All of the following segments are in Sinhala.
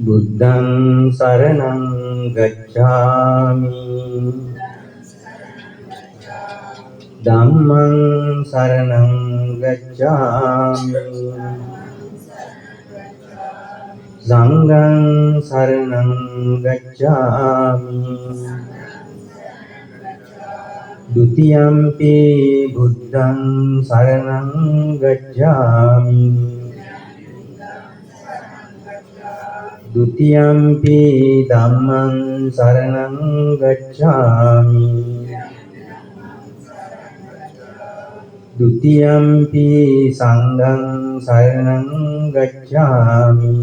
බුද්ධං සරණං ගච්ඡාමි. ධම්මං සරණං ගච්ඡාමි. සංඝං සරණං ගච්ඡාමි. ဒ ුතියම්පි බුද්ධං සරණං ගච්ඡාමි. ဒ ුතියම්පි ධම්මං සරණං ගච්ඡාමි. ဒ ුතියම්පි සංඝං සරණං ගච්ඡාමි.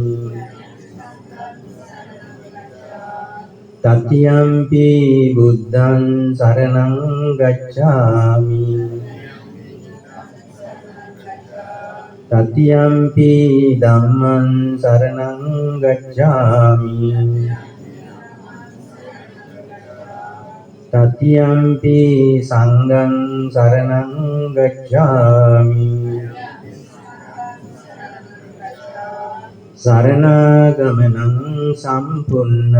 තතියම්පි බුද්ධං සරණං ගච්ඡාමි. තතියම්පි ධම්මං සරණං ගච්ඡාමි. තතියම්පි සංඝං සරණං ගච්ඡාමි. සරණාගමනං සම්පුන්නං.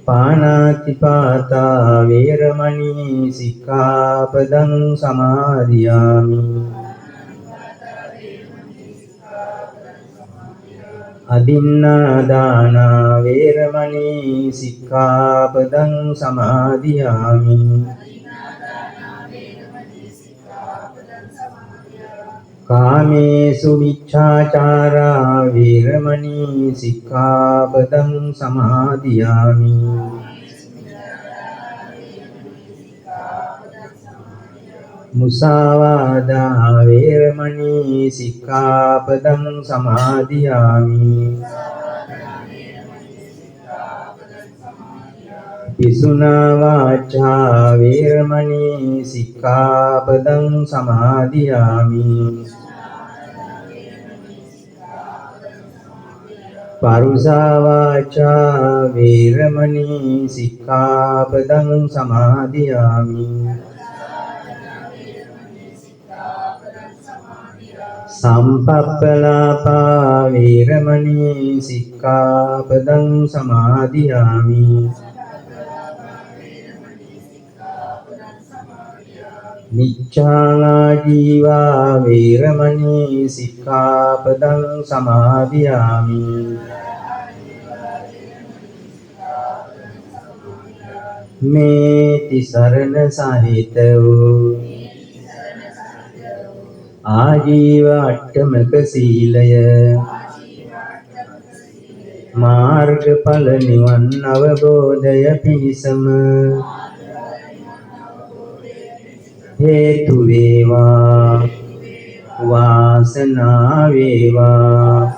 පාණාතිපාතා වේරමණී සික්ඛාපදං සමාදියාමි. අදින්නාදානා වේරමණී සික්ඛාපදං සමාදියාමි. කාමේසු මිච්ඡාචාරා වේරමණී සික්ඛාපදං සමාදියාමි. මුසාවාදා වේරමණී සික්ඛාපදං සමාදියාමි. පිසුනා වාචා වේරමණී සික්ඛාපදං සමාදියාමි. පරුසා වාචා වේරමණී සික්ඛාපදං සමාදියාමි. සම්පප්පලාපා වේරමණී සික්ඛාපදං සමාදියාමි. මිච්ඡා ජීවා වේරමණී සික්ඛාපදං සමාදියාමි. මේ තිසරණ සහිත වූ ආජීව අට්ඨමක සීලය මාර්ගඵල නිවන් අවබෝධය පිණිසම හේතු වේවා, වාසනාව වේවා.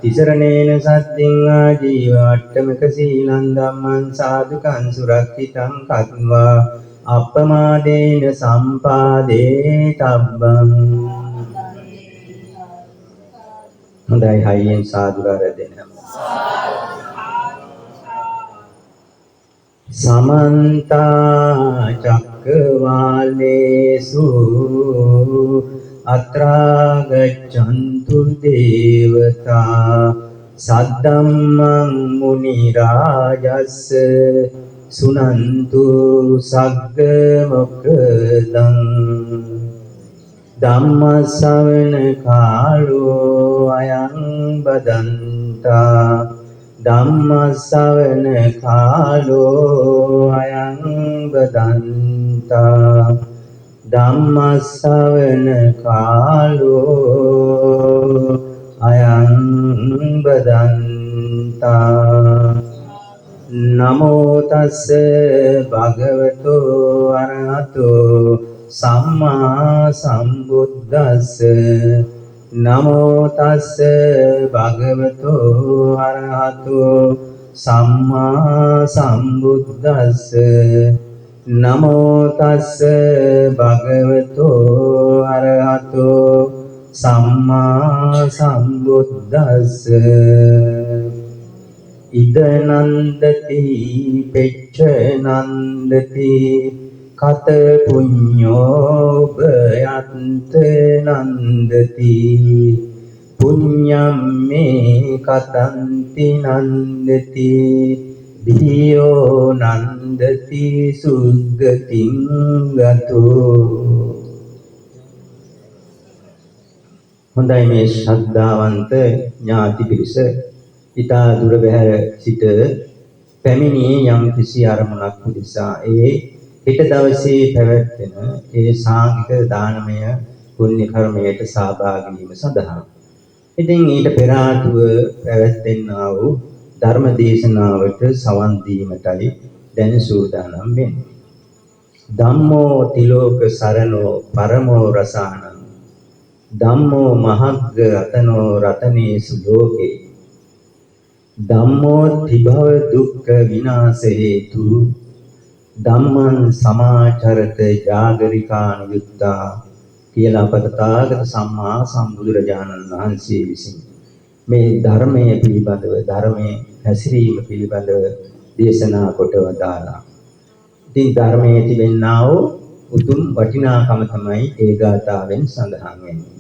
තිසරණේන සද්දින් ආජීව අට්ඨමක සීලං ධම්මං සාදුකං සුරක්ෂිතං කତ୍වා අප්පමාදේන සම්පාදේ තබ්බං. හොඳයි, හයියෙන් සාදුකාර දෙන්න. සමන්ත චක්කවාලේසු අත්‍රා ගච්ඡන්තු දේවතා සද්දම්මං මුනි රාජස්ස සුනන්තු සග්ග මොක්ඛදං. ධම්ම ශ්‍රවණ කාලෝ අයං බදන්තා. ධම්ම ශ්‍රවණ කාලෝ අයං බදන්තා. ධම්ම ශ්‍රවණ කාලෝ අයං බදන්තා. නමෝ තස්ස භගවතු අරහතෝ සම්මා සම්බුද්දස්ස. නමෝ තස්ස භගවතු අරහතෝ සම්මා සම්බුද්දස්ස. නමෝ තස්ස භගවතු අරහතෝ සම්මා සම්බුද්දස්ස. ඉද නන්දති පෙච්ච නන්දති කත පුඤ්ඤෝ උභයත්ත නන්දති. පුඤ්ඤම් මේ කතන්ති නන්දති බියෝ නන්දති සුග්ගතිං ගතෝ. හොඳයි, මේ ශ්‍රද්ධාවන්ත ඥාති පිරිස ඉතා දුර බැහැර සිට පැමිණියේ යම් කිසි අරමුණක් උදෙසා ඒ හෙට දවසේ පැවැත්වෙන ඒ සාංඝික දානමය පුණ්‍ය කර්මයට සහභාගී වීම සඳහා. ඉතින් ඊට පෙර ආතුව පැවැත්වෙන්නා වූ ධර්ම දේශනාවට සවන් දීමටයි දැන් සූදානම් වෙන්නේ. ධම්මෝ තිලෝක සරණෝ පරමෝ රසානං ධම්මෝ මහග්ග රතනෝ රතනේසු ලෝකේ ධම්මෝ ත්‍රිභව දුක්ඛ විනාශ හේතු ධම්මං සමාචරත ජාගරිකානුයුක්තා කියලා අප තථාගත සම්මා සම්බුදුරජාණන් වහන්සේ විසින් මේ ධර්මය පිළිබඳව, ධර්මයේ හැසිරීම පිළිබඳව දේශනා කොට වදාළා. ඉතින් ධර්මයේ තිබෙනා වූ උතුම් වටිනාකම තමයි ඒ ගාථාවෙන් සඳහන් වෙන්නේ.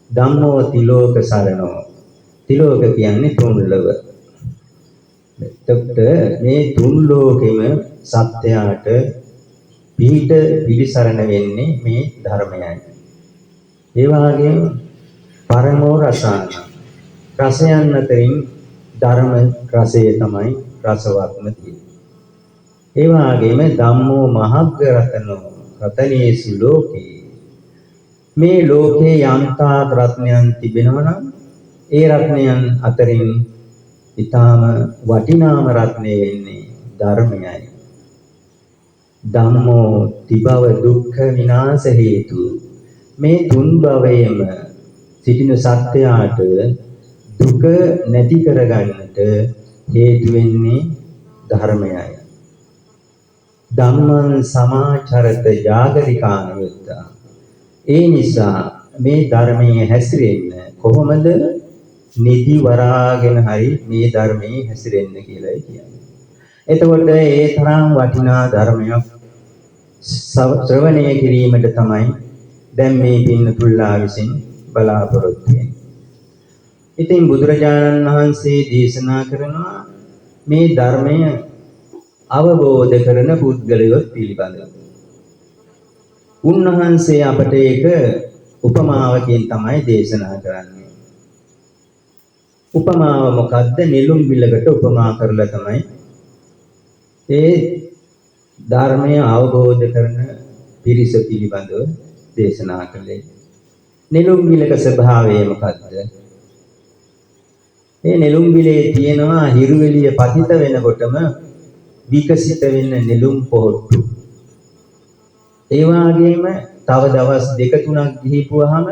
ධම්මෝ තිලෝක සරණෝ. තිලෝක කියන්නේ තුන් ලොව. එතකොට මේ තුන් ලෝකෙම සත්‍යයට පිහිට පිළිසරණ වෙන්නේ මේ ධර්මයයි. ඒ වගේම පරමෝ රසාන. රසයන් අතරින් ධර්ම රසය තමයි රසවත්ම තියෙන්නේ. ඒ වගේම ධම්මෝ මහග්ග රතනෝ රතනේසු ලෝකේ. මේ ලෝකේ යම්තාක් රත්නයන් තිබෙනවා නම් ඒ රත්නයන් අතරින් ඊටාම වටිනාම රත්නය වෙන්නේ ධර්මයයි. ධම්මෝ තිභව දුක්ඛ විනාශ හේතු. මේ තුන් භවයේම සිටින සත්‍යයට දුක නැති කරගන්නට හේතු වෙන්නේ ධර්මයයි. ධම්මං සමාචරත ජාගරිකානුයුක්තා. ඒ නිසා මේ ධර්මයේ හැසිරෙන්න කොහොමද? නිදි වරාගෙන හරි මේ ධර්මයේ හැසිරෙන්න කියලායි කියන්නේ. එතකොට ඒ තරම් වටිනා ධර්මයක් ශ්‍රවණය කිරීමට තමයි දැන් මේ පින්නතුල්ලා විසින් බලාපොරොත්තු වෙන්නේ. ඉතින් බුදුරජාණන් වහන්සේ දේශනා කරනවා මේ ධර්මය අවබෝධ කරන පුද්ගලයෝ පිළිබඳව. උන්වහන්සේ අපට ඒක උපමාවකින් තමයි දේශනා කරන්නේ. උපමාව මොකද්ද? නෙළුම් බිලකට උපමා කරලා තමයි ඒ ධර්මය අවබෝධ කරන පිරිස පිළිබඳව දේශනා කළේ. නෙළුම් බිලක ස්වභාවය මොකද්ද? මේ නෙළුම් බිලේ තියෙනවා හිරු එළිය පතිත වෙනකොටම විකසිත වෙන නෙළුම් පොහොට්ටු. ඒ වගේම තව දවස් දෙක තුනක් ගිහිපුවාම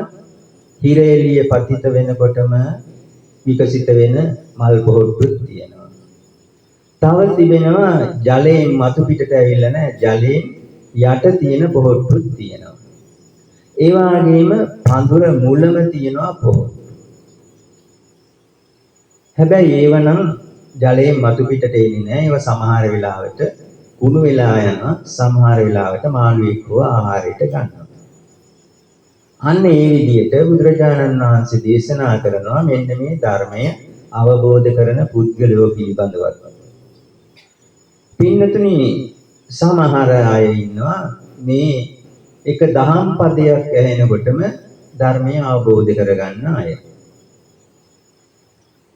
හිර එළිය පතිත වෙනකොටම විකසිත වෙන මල් පොහොට්ටුත් තියෙනවා. තව තිබෙනවා ජලයෙන් මතු පිටට ඇවිල්ලා නැහැ, ජලයෙන් යට තියෙන පොහොට්ටුත් තියෙනවා. ඒ වගේම පඳුර මුලම තියෙනවා පොහොට්ටු. හැබැයි ඒව නම් ජලයෙන් මතු පිටට එන්නේ නැහැ. ඒව සමහර වෙලාවට කුණු වෙලා යනවා, සමහර වෙලාවට මාළුවෙක් හෝ ආහාරයට ගන්නවා. අන්න ඒ විදිහට බුදුරජාණන් වහන්සේ දේශනා කරනවා මෙන්න මේ ධර්මය අවබෝධ කරන පුද්ගලයෝ පිළිබඳව. පින්නතුනි, සමහර අය ඉන්නවා මේ එක දහම් පදයක් ඇහෙනකොටම ධර්මය අවබෝධ කරගන්න අය.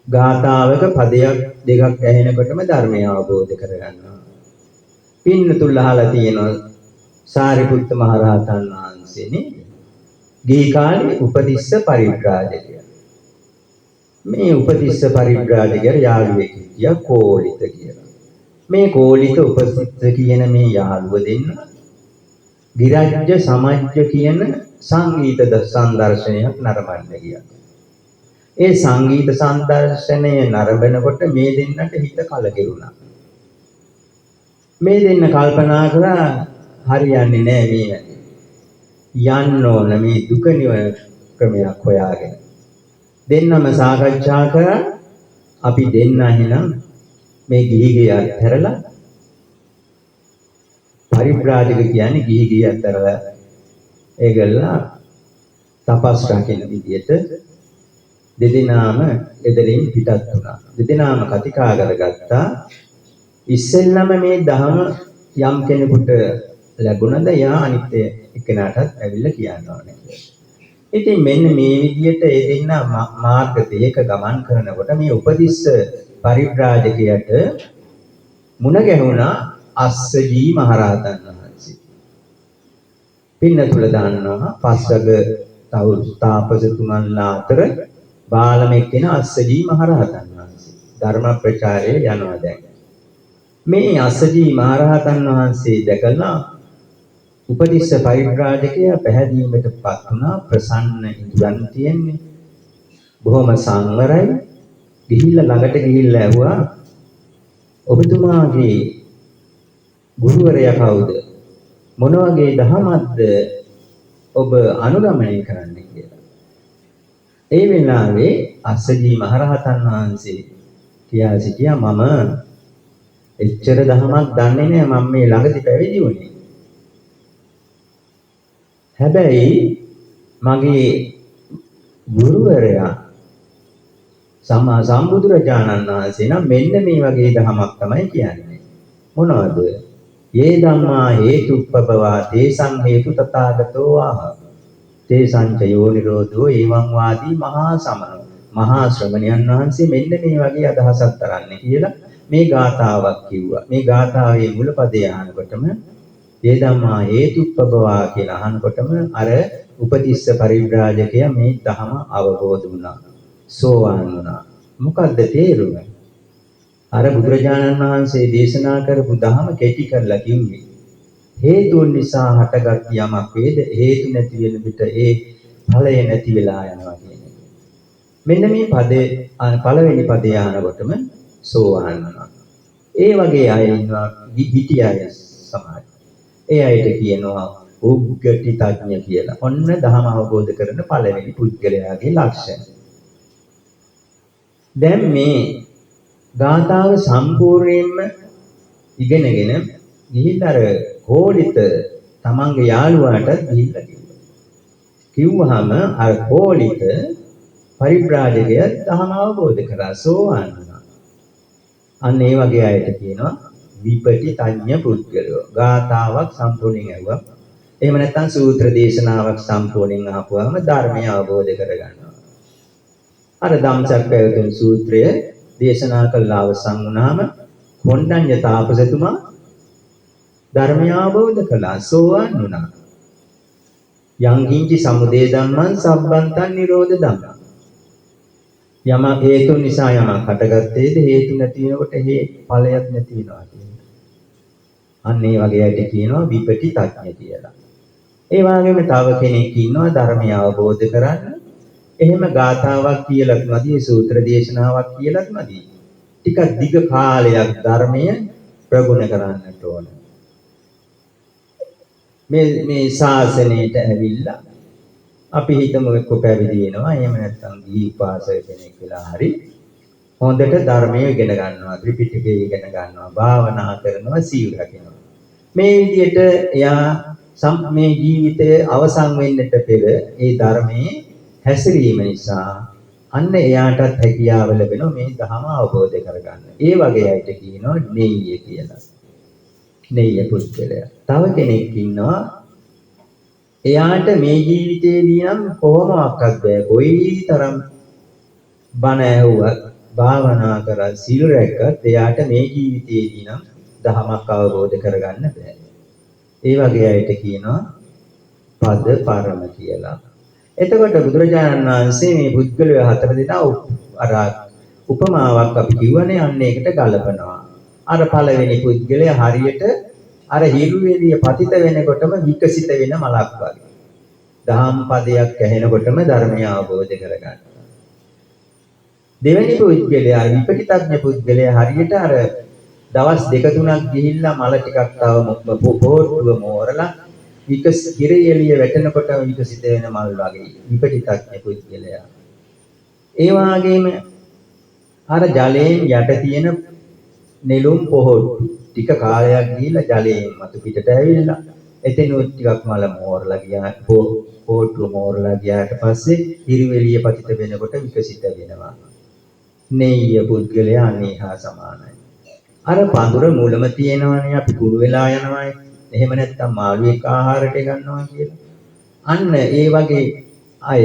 ගාථාවක පදයක් දෙකක් ඇහෙනකොටම ධර්මය අවබෝධ කරගන්නවා. පින්නතුල් අහලා තියෙනවා සාරිපුත්ත මහරහතන් වහන්සේ නේද? ගිහි කාලේ උපතිස්ස පරිබ්‍රාජකය. මේ උපතිස්ස පරිබ්‍රාජකයාට යාළුවෙක් හිටියා කෝලිත කියලා. මේ කෝලිත උපතිස්ස කියන මේ යාළුව දෙන්න ගිරජ්‍ය සමජ්ජ කියන සංගීත සංදර්ශනයක් නරඹන්න ගියා. ඒ සංගීත සංදර්ශනය නරඹනකොට මේ දෙන්නට හිත කලකිරුණා. මේ දෙන්න කල්පනා කරා හරියන්නේ නෑ මේ වැඩේ. යන්න ඕන මේ දුක නිවන ක්‍රමයක් හොයාගෙන. දෙන්නම සාකච්ඡා කරා අපි දෙන්න එහෙනම් මේ ගිහි ගෙය අත්හැරලා, පරිබ්‍රාජක කියන්නේ ගිහි ගෙය අත්හැරලා ඒගොල්ලෝ තපස් රකින්න විදියට දෙදෙනාම ගෙදරින් පිටත් වුණා. දෙදෙනාම කතිකා කරගත්තා. ඉස්සෙල්ලම මේ දහම යම් කෙනෙකුට ලැබුණද එයා අනිත් එක්කෙනාටත් ඇවිල්ලා කියන්න ඕනේ කියලා. ඉතින් මෙන්න මේ විදිහට ඒ දෙන්න මාර්ග දෙක ගමන් කරනකොට මේ උපතිස්ස පරිබ්‍රාජකයාට මුණ ගැහුණා අස්සජී මහරහතන් වහන්සේ. පින්නතුල දන්නවා පස්වග තාපසතුමන්ලා අතර බාලමෙක් වෙන අස්සජී මහරහතන් වහන්සේ. ධර්ම ප්‍රචාරය යනවා දැන්. මේ අස්සජී මහරහතන් වහන්සේ දැකලා උපතිස්ස පරිබ්‍රාජකයා පැහැදීමටපත් වුණා. ප්‍රසන්න ඉඳුරන් තියෙන්නේ. බොහොම සංවරයි. ගිහිල්ලා ළඟට ගිහිල්ලා ඇහුවා, ඔබතුමාගේ ගුරුවරයා කවුද? මොන වගේ දහමක්ද ඔබ අනුගමනය කරන්නේ කියලා. ඒ වෙලාවේ අස්සජී මහරහතන් වහන්සේ කියා සිටියා, මම එච්චර දහමක් දන්නේ නෑ, මම මේ ළඟදි පැවිදි වුණේ. හැබැයි මගේ ගුරුවරයා සම්මා සම්බුදුරජාණන් වහන්සේ නම් මෙන්න මේ වගේ දහමක් තමයි කියන්නේ. මොනවද? යේ ධම්මා හේතුප්පබවා තේසං හේතු තථාගතෝ ආහ. තේසං ච යෝ නිරෝධෝ එවං වාදී මහා සමන. මහා ශ්‍රමණයන් වහන්සේ මෙන්න මේ වගේ අදහසක් තරන්නේ කියලා මේ ගාථාවක් කිව්වා. මේ ගාථාවේ මුල පදය අහනකොටම යේ ධම්මා හේතුප්පබවා කියලා අහනකොටම අර උපතිස්ස පරිබ්‍රාජකයා මේ ධහම අවබෝධ වුණා. සෝවාන් වුණා. මොකද්ද තේරුම? අර බුදුරජාණන් වහන්සේ දේශනා කරපු ධහම කෙටි කරලා කිව්වේ. හේතුන් නිසා හටගත් යමක් වේද හේතු නැති වෙන විට ඒ ඵලය නැති වෙලා යනවා කියන එක. මෙන්න මේ පදේ පළවෙනි පදේ අහනකොටම සෝවාන් වුණා. ඒ වගේ අය ඉන්නවා හිටිය අය සමාජ. ඒ අයට කියනවා උග්ගටිතඥ කියලා. ඔන්න ධහම අවබෝධ කරන පළවෙනි පුද්ගලයාගේ ලක්ෂණ. දැන් මේ ගාථාව සම්පූර්ණයෙන්ම ඉගෙනගෙන ගිහිල්ලා අර කෝලිත තමන්ගේ යාළුවාටත් ගිහිල්ලා කිව්වා. කිව්වහම අර කෝලිත පරිබ්‍රාජකයා ධහම අවබෝධ කරා, සෝවාන් වුණා. අන්න ඒ වගේ අයට කියනවා විපටිතඥ පුද්ගලයෝ. ගාථාවක් සම්පූර්ණයෙන් ඇහුවා. එහෙම නැත්නම් සූත්‍ර දේශනාවක් සම්පූර්ණයෙන් අහපුවාම ධර්මය අවබෝධ කරගන්නවා. අර ධම්සක් පැවතුම් සූත්‍රය දේශනා කළා අවසන් වුණාම කොණ්ඩඤ්ඤ තාපසතුමා ධර්මය අවබෝධ කළා, සෝවාන් වුණා. යං කිංචි සමුදය ධම්මං සබ්බන්තං නිරෝධ ධම්මං. යමක් හේතු නිසා යමක් හටගත්තේද හේතු නැති වෙනකොට ඒ ඵලයක් නැති වෙනවා කියන්නේ. අන්න ඒ වගේ අයට කියනවා විපටිතඥ කියලා. ඒ වගේම තව කෙනෙක් ඉන්නවා ධර්මය අවබෝධ කරන්න. එහෙම ගාථාවක් කියලත් මදි, සූත්‍ර දේශනාවක් කියලත් මදි. ටිකක් දිග කාලයක් ධර්මය ප්‍රගුණ කරන්නට ඕන. මේ මේ ශාසනයට ඇවිල්ලා අපි හිතමු එක්ක පැවිදි වෙනවා, එහෙම නැත්නම් ගිහි උපාසක කෙනෙක් වෙලා හරි හොඳට ධර්මය ඉගෙන ගන්නවා, ත්‍රිපිටකය ඉගෙන ගන්නවා, භාවනා කරනවා, සීල් රකිනවා. මේ විදිහට එයා මේ ජීවිතය අවසන් වෙන්නට පෙර ඒ ධර්මයේ හැසිරීම නිසා අන්න එයාටත් හැකියාව ලැබෙනවා මේ ධහම අවබෝධ කරගන්න. ඒ වගේ අයට කියනවා නෙය්‍ය කියලා. නෙය්‍ය පුද්ගලයා. තව කෙනෙක් ඉන්නවා එයාට මේ ජීවිතේදී නම් කොහොමවත් බෑ. කොයි තරම් බණ ඇහුවත්, භාවනා කරත්, සීල් රැක්කත් එයාට මේ ජීවිතේදී නම් ධහමක් අවබෝධ කරගන්න බෑ. ඒ වගේ අයට කියනවා පද පරම කියලා. එතකොට බුදුරජාණන් වහන්සේ මේ පුද්ගලයෝ හතර දෙනා අර උපමාවක් අපි කියවනේ, අන්න ඒකට ගලපනවා. අර පළවෙනි පුද්ගලයා හරියට අර හිරු එළිය පතිත වෙනකොටම විකසිත වෙන මලක් වගේ. දහම් පදයක් ඇහෙනකොටම ධර්මය අවබෝධ කරගන්නවා. දෙවෙනි පුද්ගලයා විපටිතඥ පුද්ගලයා හරියට අර දවස් දෙක තුනක් ගිහිල්ලා මල ටිකක් තව පොහොට්ටුව මෝරලා හිරේ එළිය වැටෙනකොටම විකසිත වෙන මල් වගේ විපටිතඥ පුද්ගලයා. ඒ වගේම අර ජලයෙන් යට තියෙන නෙළුම් පොහොට්ටු ටික කාලයක් ගිහිල්ලා ජලයෙන් මතු පිටට ඇවිල්ලා එතනොත් ටිකක් මල මෝරලා ගියා, පොහොට්ටුව මෝරලා ගියාට පස්සේ හිරුවෙලිය පතිත වෙනකොට විකසිත වෙනවා. නෙය්‍ය පුද්ගලයා අනේ හා සමානයි. අර පඳුර මුලම තියෙනවනේ අපි කුණු වෙලා යනවායි. එහෙම නැත්නම් මාළුවෙක් ආහාරයට ගන්නවා කියලා. අන්න ඒ වගේ අය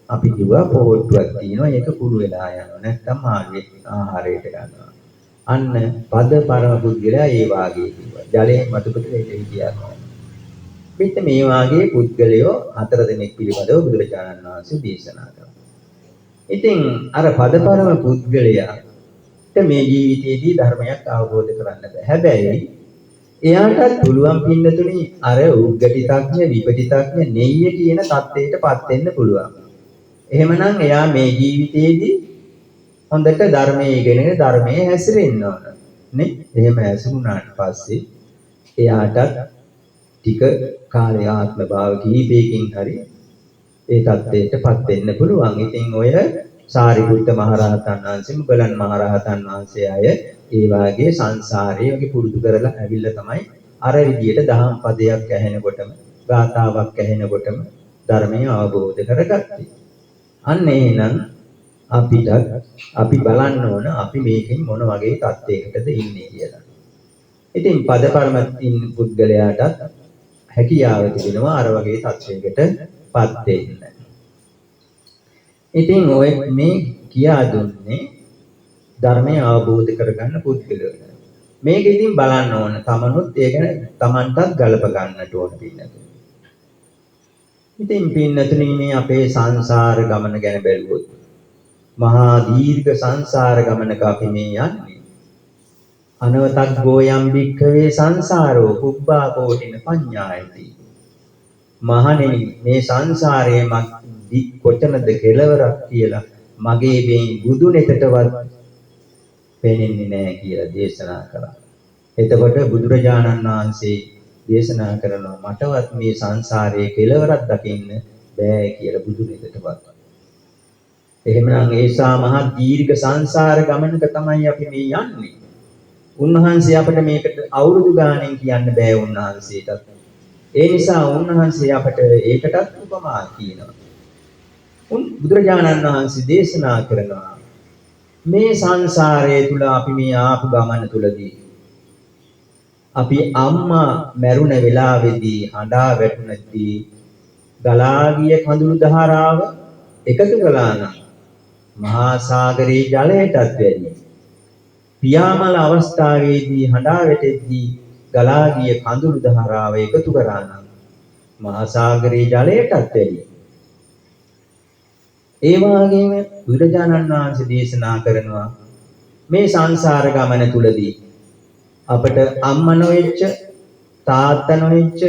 අපි කිව්වා පොහොට්ටුවක් තියෙනවා ඒක කුණු වෙලා යනවා. නැත්නම් මාළුවෙක් ආහාරයට ගන්නවා. අන්න පද පරම පුද්ගලයා ඒ වාගේ කිව්වා. ජලයෙන් මතු කොට හිටියා. මෙන්න මේ වාගේ පුද්ගලයෝ හතර දෙනෙක් පිළිබඳව බුදුරජාණන් වහන්සේ දේශනා කළා. ඉතින් අර පදපරම පුද්ගලයාට මේ ජීවිතයේදී ධර්මයක් අවබෝධ කරන්න බෑ. හැබැයි එයාටත් පුළුවන් පින්නතුනි අර උග්ගටිතඥ විපටිතඥ නෙය්‍ය කියන තත්ත්වයටපත් වෙන්න පුළුවන්. එහෙමනම් එයා මේ ජීවිතයේදී හොඳට ධර්මයේ ඉගෙනගෙන ධර්මයේ හැසිරෙන්න ඕන නේ. එහෙම හැසිරුණාට පස්සේ එයාටත් ටික කාලය ආත්ම භාව කිහිපයකින් හරි ඒ තත්ත්වයටපත් වෙන්න පුළුවන්. ඉතින් ඔය සාරිපුත්ත මහරහතන් වහන්සේ, මුගලන් මහරහතන් වහන්සේ අය ඒ වාගේ සංසාරයේ වගේ පුරුදු කරලා ඇවිල්ලා තමයි අර විදියට දහම් පදයක් ඇහෙනකොටම, ගාථාවක් ඇහෙනකොටම ධර්මය අවබෝධ කරගත්තේ. අන්න එහෙනම් අපිටත් අපි බලන්න ඕන අපි මේකෙන් මොන වගේ තත්ත්වයකටද ඉන්නේ කියලා. ඉතින් පදපරම ඉන්න පුද්ගලයාටත් හැකියාව තිබෙනවා අර වගේ තත්ත්වයකටපත් වෙන්න. ඉතින් ඔය මේ කියා දුන්නේ ධර්මය අවබෝධ කරගන්න පුද්ගලයෝ. මේක ඉතින් බලන්න ඕන තමනුත් ඒ ගැන තමන්ටත් ගලප ගන්නට ඕන පින්නතුනි. ඉතින් පින්නතුනි මේ අපේ සංසාර ගමන ගැන බැලුවොත් මහා දීර්ඝ සංසාර ගමනක අපි මේ යන්නේ. අනවතග්ගෝ යම් භික්ඛවේ සංසාරෝ පුබ්බා කෝටින පඤ්ඤායති. මහණෙනි මේ සංසාරයේ කොතනද කෙලවරක් කියලා මගේ මේ බුදු නෙතටවත් පෙනෙන්නේ නැහැ කියලා දේශනා කළා. එතකොට බුදුරජාණන් වහන්සේ දේශනා කරනවා මටවත් මේ සංසාරයේ කෙලවරක් දකින්න බෑ කියලා බුදු නෙතටවත්. එහෙමනම් ඒසා මහා දීර්ඝ සංසාර ගමනක තමයි අපි මේ යන්නේ. උන්වහන්සේ අපට මේකට අවුරුදු ගානෙන් කියන්න බෑ උන්වහන්සේටත්. ඒ නිසා උන්වහන්සේ අපට ඒකටත් උපමා කියනවා. බුදුරජාණන් වහන්සේ දේශනා කරනවා මේ සංසාරය තුල අපි මේ ආපු ගමන තුලදී අපි අම්මා මැරුණ වෙලාවේදී හඬා වැටුණදී ගලා ගිය කඳුළු ධාරාව එකතු කළා නම් මහා සාගරයේ ජලයටත් වැඩියි. පියාමල අවස්ථාවේදී හඬා වැටෙද්දී ගලා ගිය කඳුළු ධාරාව එකතු කරා නම් මහා සාගරයේ ජලයටත් වැඩියි. ඒ වගේම බුදුරජාණන් වහන්සේ දේශනා කරනවා මේ සංසාර ගමන තුලදී අපට අම්මා නොවෙච්ච, තාත්තා නොවෙච්ච,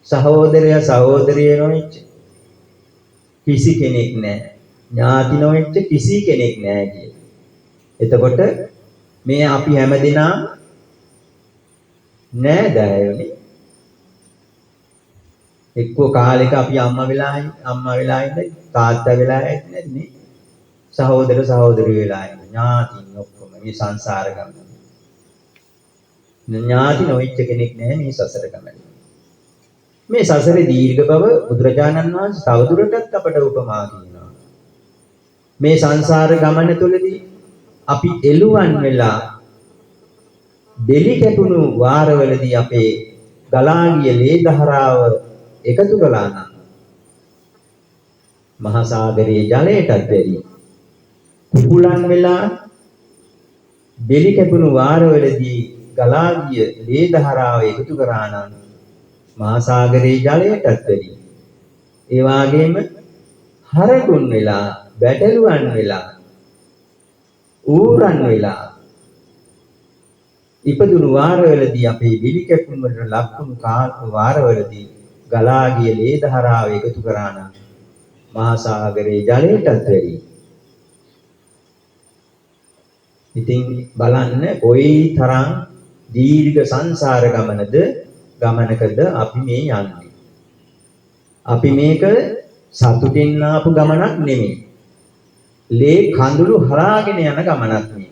සහෝදරයා සහෝදරිය නොවෙච්ච කිසි කෙනෙක් නැහැ. ඥාති නොවෙච්ච කිසි කෙනෙක් නැහැ කියලා. එතකොට මේ අපි හැමදෙනාම නෑදෑයෝනේ. එක්කෝ කාලෙක අපි අම්මා වෙලා ඉන්නේ, තාත්තා වෙලා ඉන්නේ නේ. සහෝදර සහෝදරියෝ වෙලා ඉන්නේ, ඥාතින් ඔක්කොම මේ සංසාර ගමන. ඥාති නොවෙච්ච කෙනෙක් නෑ මේ සසර ගමනේ. මේ සසරේ දීර්ඝ බව බුදුරජාණන් වහන්සේ තවදුරටත් අපට උපමා කියනවා. මේ සංසාර ගමන තුලදී අපි එළුවන් වෙලා බෙලි කැපුණු වාරවලදී අපේ ගලා ගිය ලේ ධාරාව එකතු කළා නම් මහා සාගරයේ ජලයටත් වැඩි. කුකුලන් වෙලා බෙලි කැපුණු වාරවලදී ගලා ගිය ලේ ධාරාව එකතු කරා නම් මහා සාගරයේ ජලයටත් වැඩි. ඒ වාගේම හරකුන් වෙලා, බැටළුවන් වෙලා, ඌරන් වෙලා ඉපදුණු වාරවලදී අපේ බිලි කැපුම් වලට ලක්වුණු වාරවලදී ගලා ගිය ලේ ධාරාව එකතු කරා නම් මහා සාගරයේ ජලයටත් වැඩි. ඉතින් බලන්න කොයි තරම් දීර්ඝ සංසාර ගමනකද අපි මේ යන්නේ. අපි මේක සතුටින් ආපු ගමනක් නෙමෙයි. ලේ කඳුළු හරාගෙන යන ගමනක් නේ.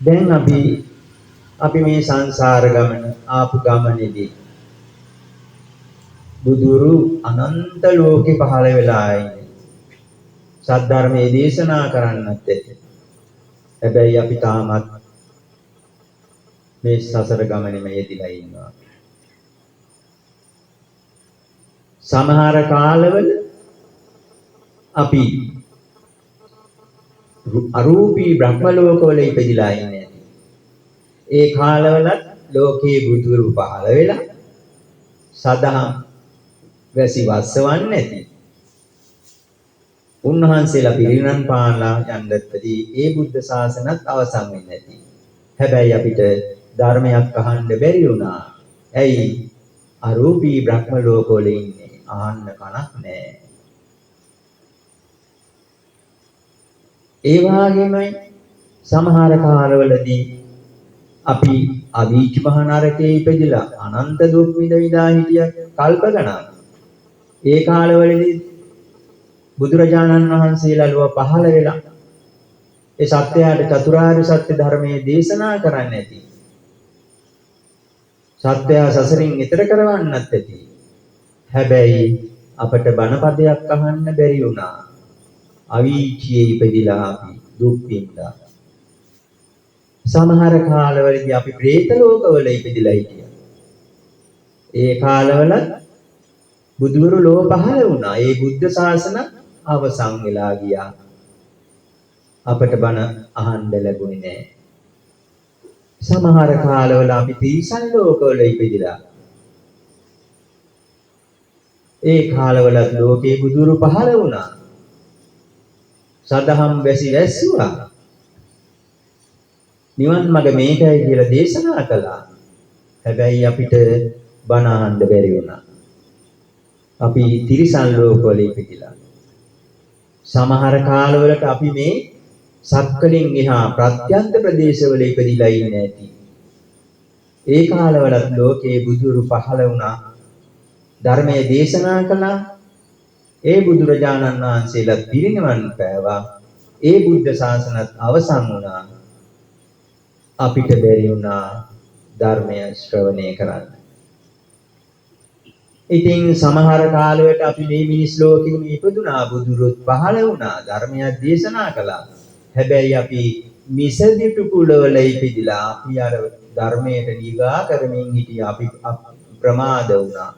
දැන් අපි මේ සංසාර ගමන ආපු ගමනේදී බුදුරු අනන්ත ලෝකේ පහළ වෙලා ඉන්නේ. සද්ධර්මයේ දේශනා කරන්නත් ඇති. හැබැයි අපි තාමත් මේ සසර ගමනේම යෙදිලා ඉන්නවා. සමහර කාලවල අපි අරූපී බ්‍රහ්ම ලෝකවල ඉපදිලා ඉන්නේ ඇති. ඒ කාලවලත් ලෝකේ බුදුරු පහළ වෙලා සදහම් වැසි වස්සවන්නේ නැති. උන්වහන්සේලා පිරිනිවන් පාලා යන්නත් ඇති. ඒ බුද්ධ ශාසනත් අවසන් වෙන්නේ නැති. හැබැයි අපිට ධර්මයක් අහන්න බැරි වුණා. ඇයි? අරූපී බ්‍රහ්ම ලෝකවල ඉන්නේ. අහන්න කනක් නෑ. ඒ වගේමයි සමහර කාලවලදී අපි අවීචි මහ නරකයේ ඉපදිලා අනන්ත දුක් විඳ විඳා හිටිය කල්ප ගණන්. ඒ කාලවලදී බුදුරජාණන් වහන්සේලා ලොව පහළ වෙලා ඒ සත්‍යයට චතුරාර්ය සත්‍ය ධර්මයේ දේශනා කරන්න ඇති. සත්‍යය සසරින් එතර කරවන්නත් ඇති. හැබැයි අපට බණ පදයක් අහන්න බැරි වුණා. අවීචියේ ඉපදිලා අපි දුක් විඳා. සමහර කාලවලදී අපි ප්‍රේත ලෝකවල ඉපදිලා හිටියා. ඒ කාලවලත් බුදුවරු ලොව පහළ වුණා. ඒ බුද්ධ ශාසන අවසන් වෙලා ගියා. අපට බණ අහන්න ලැබුණේ නෑ. සමහර කාලවල අපි තිරිසන් ලෝකවල ඉපදිලා. ඒ කාලවලත් ලෝකේ බුදුවරු පහළ වුණා. සදහම් වැසි වැස්සුවා. නිවන් මඟ මේකයි කියලා දේශනා කළා. හැබැයි අපිට බණ අහන්න බැරි වුණා. අපි තිරිසන් ලෝකවල ඉපදිලා. සමහර කාලවලට අපි මේ සක්කලින් එහා ප්‍රත්‍යන්ත ප්‍රදේශවල ඉපදිලා ඉන්නේ ඇති. ඒ කාලවලත් ලෝකේ බුදුරු පහළ වුණා. ධර්මයේ දේශනා කළා. ඒ බුදුරජාණන් වහන්සේලා පිරිනිවන් පෑවා. ඒ බුද්ධ ශාසනත් අවසන් වුණා. අපිට බැරි වුණා ධර්මය ශ්‍රවණය කරන්න. ඉතින් සමහර කාලවලට අපි මේ මිනිස් ලෝකෙම ඉපදුනා, බුදුරුත් පහළ වුණා, ධර්මයක් දේශනා කළා. හැබැයි අපි මිසදිටු කුලවල ඉපදිලා අපි අර ධර්මයට නිගා කරමින් හිටියා. අපි ප්‍රමාද වුණා.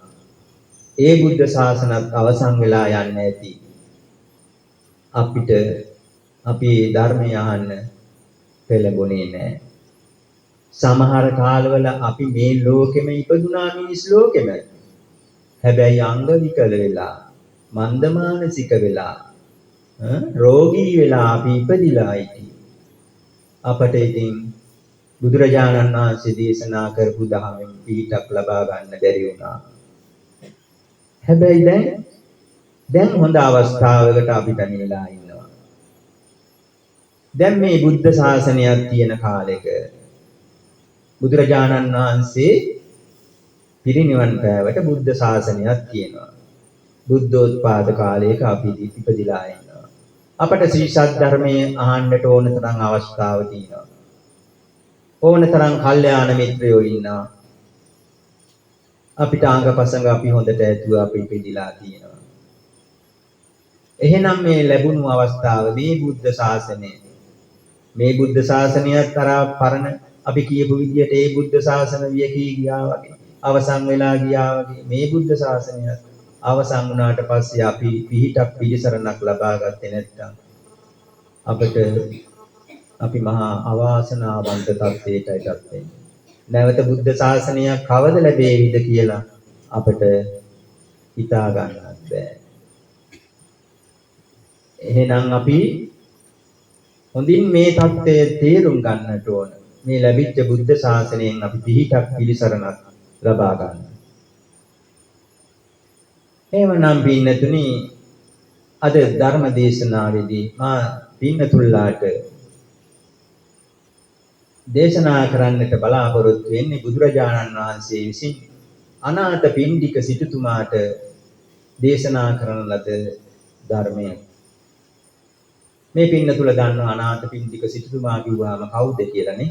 ඒ බුද්ධ ශාසනත් අවසන් වෙලා යන්නේ ඇති. අපිට අපි ධර්මය අහන්න පෙළඹුණේ නෑ. සමහර කාලවල අපි මේ ලෝකෙම ඉපදුනා, මිනිස් ලෝකෙම. හැබැයි අංග විකල වෙලා, මන්දමානසික වෙලා, රෝගී වෙලා අපි ඉපදිලා හිටියේ. අපට ඉතින් බුදුරජාණන් වහන්සේ දේශනා කරපු දහමෙන් පිහිටක් ලබා ගන්න බැරි වුණා. හැබැයි දැන් හොඳ අවස්ථාවකට අපි පැමිණලා ඉන්නවා. දැන් මේ බුද්ධ ශාසනයක් තියෙන කාලෙක බුදුරජාණන් වහන්සේ පිරිනිවන් පෑවට බුද්ධ ශාසනයක් තියෙනවා. බුද්ධෝත්පාද කාලයක අපි ඉපදිලා ඉන්නවා. අපට ශ්‍රී සද්ධර්මයේ අහන්නට ඕන තරම් අවස්ථාව තියෙනවා. ඕන තරම් කල්යාණ මිත්‍රයෝ ඉන්නවා. අපිට අංගපසංග අපි හොඳට ඇතුව අපි ඉපදිලා තියෙනවා. එහෙනම් මේ ලැබුණු අවස්ථාව මේ බුද්ධ ශාසනය, මේ බුද්ධ ශාසනයත් අර පරණ අපි කියපු විදියට ඒ බුද්ධ ශාසන වියකී ගියා වගේ, අවසන් වෙලා ගියා වගේ මේ බුද්ධ ශාසනයත් අවසන් වුණාට පස්සේ අපි පිහිටක් පිළිසරණක් ලබා ගත්තේ නැත්නම් අපිට අපි මහා අවාසනාවන්ත තත්ත්වයටයි පත් වෙන්නේ. නැවත බුද්ධ ශාසනයක් කවද ලැබේවිද කියලා අපට හිතා ගන්නත් බෑ. එහෙනම් අපි හොඳින් මේ தත්ත්වය තේරුම් ගන්නට ඕන. මේ ලැබිච්ච බුද්ධ ශාසනයෙන් අපි පිහිටක් පිළිසරණක් ලබා ගන්න. එහෙමනම් පින්නතුනි, අද ධර්ම දේශනාවේදී මා පින්නතුල්ලාට දේශනා කරන්නට බලාපොරොත්තු වෙන්නේ බුදුරජාණන් වහන්සේ විසින් අනාථ පිණ්ඩික සිටුතුමාට දේශනා කරන ලද ධර්මය. මේ පින්නතුල දන්නවා අනාථ පිණ්ඩික සිටුතුමා කිව්වහම කවුද කියලානේ.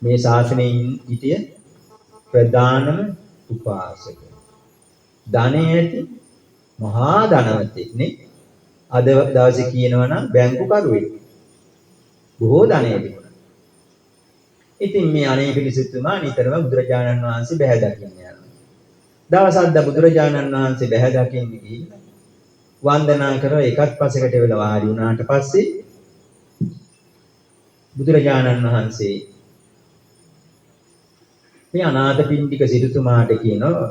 මේ ශාසනයෙන් හිටිය ප්‍රධානම උපාසක. ධනය ඇති මහා ධනවතෙක් නේ. අද දවසේ කියනවා නම් බැංකු කරුවෙක්. බොහෝ ධනය තිබුණා. ඉතින් මේ අනේපිඬු සිටුතුමා නිතරම බුදුරජාණන් වහන්සේ බැහැ දකින්න යනවා. දවසක් ද බුදුරජාණන් වහන්සේ බැහැ දකින්න ගිහිල්ලා වන්දනා කරලා එකත් පසෙකට වෙලා වාඩි වුණාට පස්සේ බුදුරජාණන් වහන්සේ මේ අනාථපිණ්ඩික සිටුතුමාට කියනවා,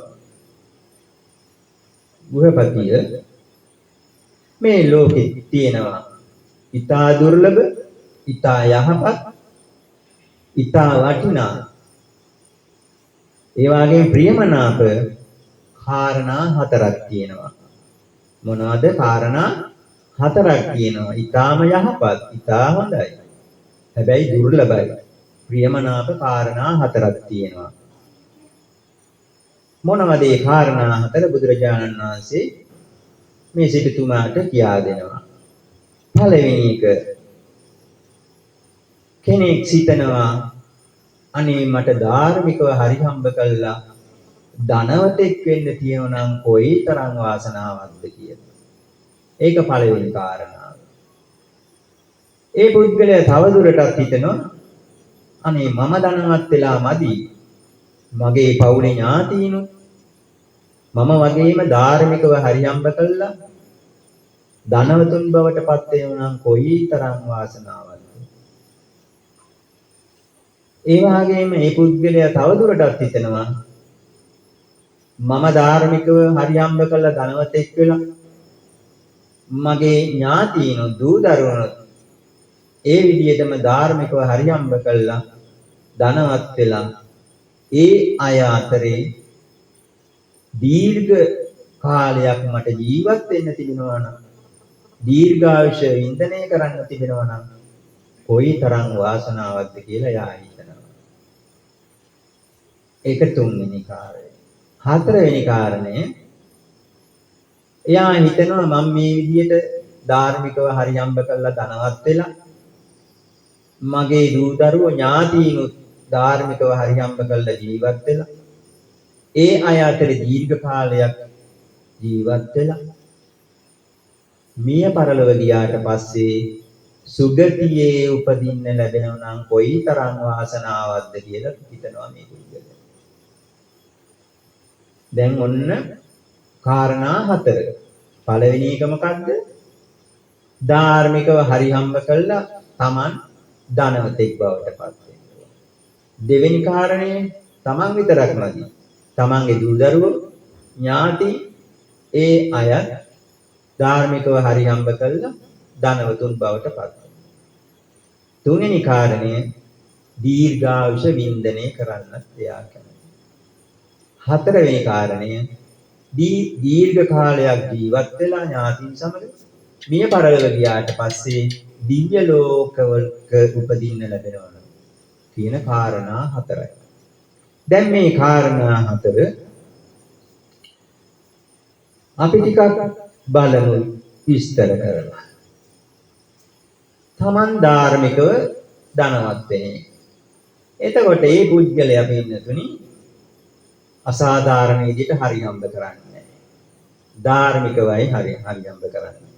ගෘහපතිය, මේ ලෝකෙ තියෙනවා ඊතා දුර්ලභ, ඊතා යහපත්, ඊතා වටිනා, ඒ වගේම ප්‍රියමනාප කාරණා හතරක් තියෙනවා. මොනවද කාරණා හතරක් තියෙනවා? ඊතාම යහපත්, ඊතා හොඳයි, හැබැයි දුර්ලභයි. ප්‍රියමනාප කාරණා හතරක් තියෙනවා. මොනවද ඒ කාරණා හතර? බුදුරජාණන් වහන්සේ මේ සිටුතුමාට කියා දෙනවා. පළවෙනි එක, කෙනෙක් සිතනවා අනේ මට ධාර්මිකව හරි හම්බ කළා ධනවතෙක් වෙන්න තියෙනවා නම් කොයි තරම් වාසනාවක්ද කියලා. ඒක පළවෙනි කාරණාව. ඒ පුද්ගලයා තව දුරටත් හිතනවා අනේ මම ධනවත් වෙලා මදි, මගේ පවුලේ ඥාතීනුත් මම වගේම ධාර්මිකව හරි හම්බ කළා ධනවතුන් බවට පත් වෙනවා නම් කොයි තරම් වාසනාවක්ද. ඒ වගේම මේ පුද්ගලයා තව දුරටත් හිතනවා මම ධාර්මිකව හරි හම්බ කළා ධනවතෙක් වෙලා මගේ ඥාතීනුත් දූ දරුවනුත් ඒ විදිහටම ධාර්මිකව හරි හම්බ කළා ධනවත් වෙලා ඒ අය අතරේ දීර්ඝ කාලයක් මට ජීවත් වෙන්න තිබෙනවා නම්, දීර්ඝායුෂ වින්දනය කරන්න තිබෙනවා නම් කොයි තරම් වාසනාවක්ද කියලා යා හිතනවා. ඒක තුන්වෙනි කාරණය. හතරවෙනි කාරණය, එයා හිතනවා මම මේ විදිහට ධාර්මිකව හරි හම්බ කරලා ධනවත් වෙලා මගේ දූ දරුවෝ ඥාතීනුත් ධාර්මිකව හරි හම්බ කරලා ජීවත් වෙලා ඒ අය අතරේ දීර්ඝ කාලයක් ජීවත් වෙලා මිය පරලොව ගියාට පස්සේ සුගතියේ උපදින්න ලැබෙනවා නම් කොයි තරම් වාසනාවක්ද කියලා හිතනවා මේ පුද්ගලයා. දැන් ඔන්න කාරණා හතර. පළවෙනි එක මොකද්ද? ධාර්මිකව හරි හම්බ කළා තමන් ධනවතෙක් බවට පත් වෙනවා. දෙවෙනි කාරණය, තමන් විතරක් මදි, තමන්ගේ දූ දරුවෝ ඥාති ඒ අයත් ධාර්මිකව හරි හම්බ කළා ධනවතුන් බවට පත් වෙනවා. තුන්වෙනි කාරණය, දීර්ඝායුෂ වින්දනය කරන්නත් එයා කැමතියි. හතරවෙනි කාරණය, දීර්ඝ කාලයක් ජීවත් වෙලා ඥාතීන් සමග මිය පරලොව ගියාට පස්සේ දිව්‍ය ලෝකවලක උපදින්න ලැබෙනවා කියන කාරණා හතරයි. දැන් මේ කාරණා හතර අපි ටිකක් බලමු විස්තර කරලා. තමන් ධාර්මිකව ධනවත් වෙන එක. එතකොට මේ පුද්ගලයා පින්නතුනි අසාධාරණ විදිහට හරි හම්බ කරන්නේ නැහැ. ධාර්මිකවයි හරි හම්බ කරන්නේ.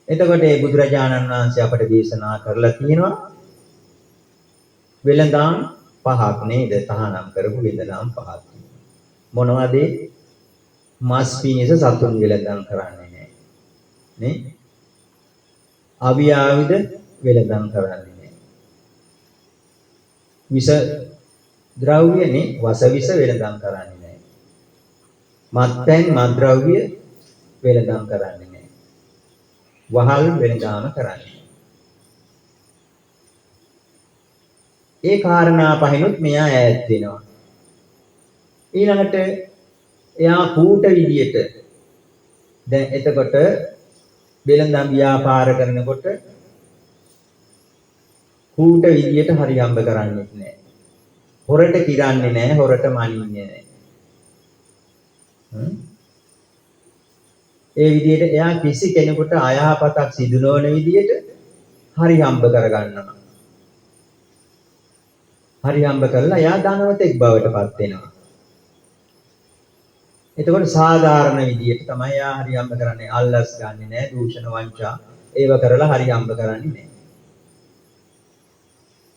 එතකොට මේ බුදුරජාණන් වහන්සේ අපට දේශනා කරලා තියෙනවා වෙළඳාම් පහක් නේද? තහනම් කරපු වෙළඳාම් පහක් තියෙනවා. මොනවද ඒ? මස් පිණිස සතුන් වෙළඳාම් කරන්නේ නැහැ. නේ? අවි ආයුධ වෙළඳාම් කරන්නේ නැහැ. විෂ ද්‍රව්‍ය නේ, වස විෂ වෙළඳාම් කරන්නේ නැහැ. මත්පැන් මත්ද්‍රව්‍ය වෙළඳාම් කරන්නේ නැහැ. වහල් වෙළඳාම කරන්නේ. ඒ කාරණා පහිනුත් මෙයා ඈත් වෙනවා. ඊළඟට එයා කූට විදියට දැන් එතකොට වෙළඳාම් ව්‍යාපාර කරනකොට කූට විදියට හරි හම්බ කරන්නේත් නෑ. හොරට කිරන්නේ නෑ, හොරට මනින්නේ නෑ. ඒ විදියට එයා කිසි කෙනෙකුට අයහපතක් සිදු නොවන විදියට හරි හම්බ කරගන්නවා. හරි හම්බ කරලා එයා ධනවතෙක් බවට පත් වෙනවා. එතකොට සාධාරණ විදියට තමයි යා හරි හම්බ කරන්නේ. අල්ලස් ගන්නෙ නෑ, දූෂණ වංචා ඒව කරලා හරි හම්බ කරන්නේ නෑ.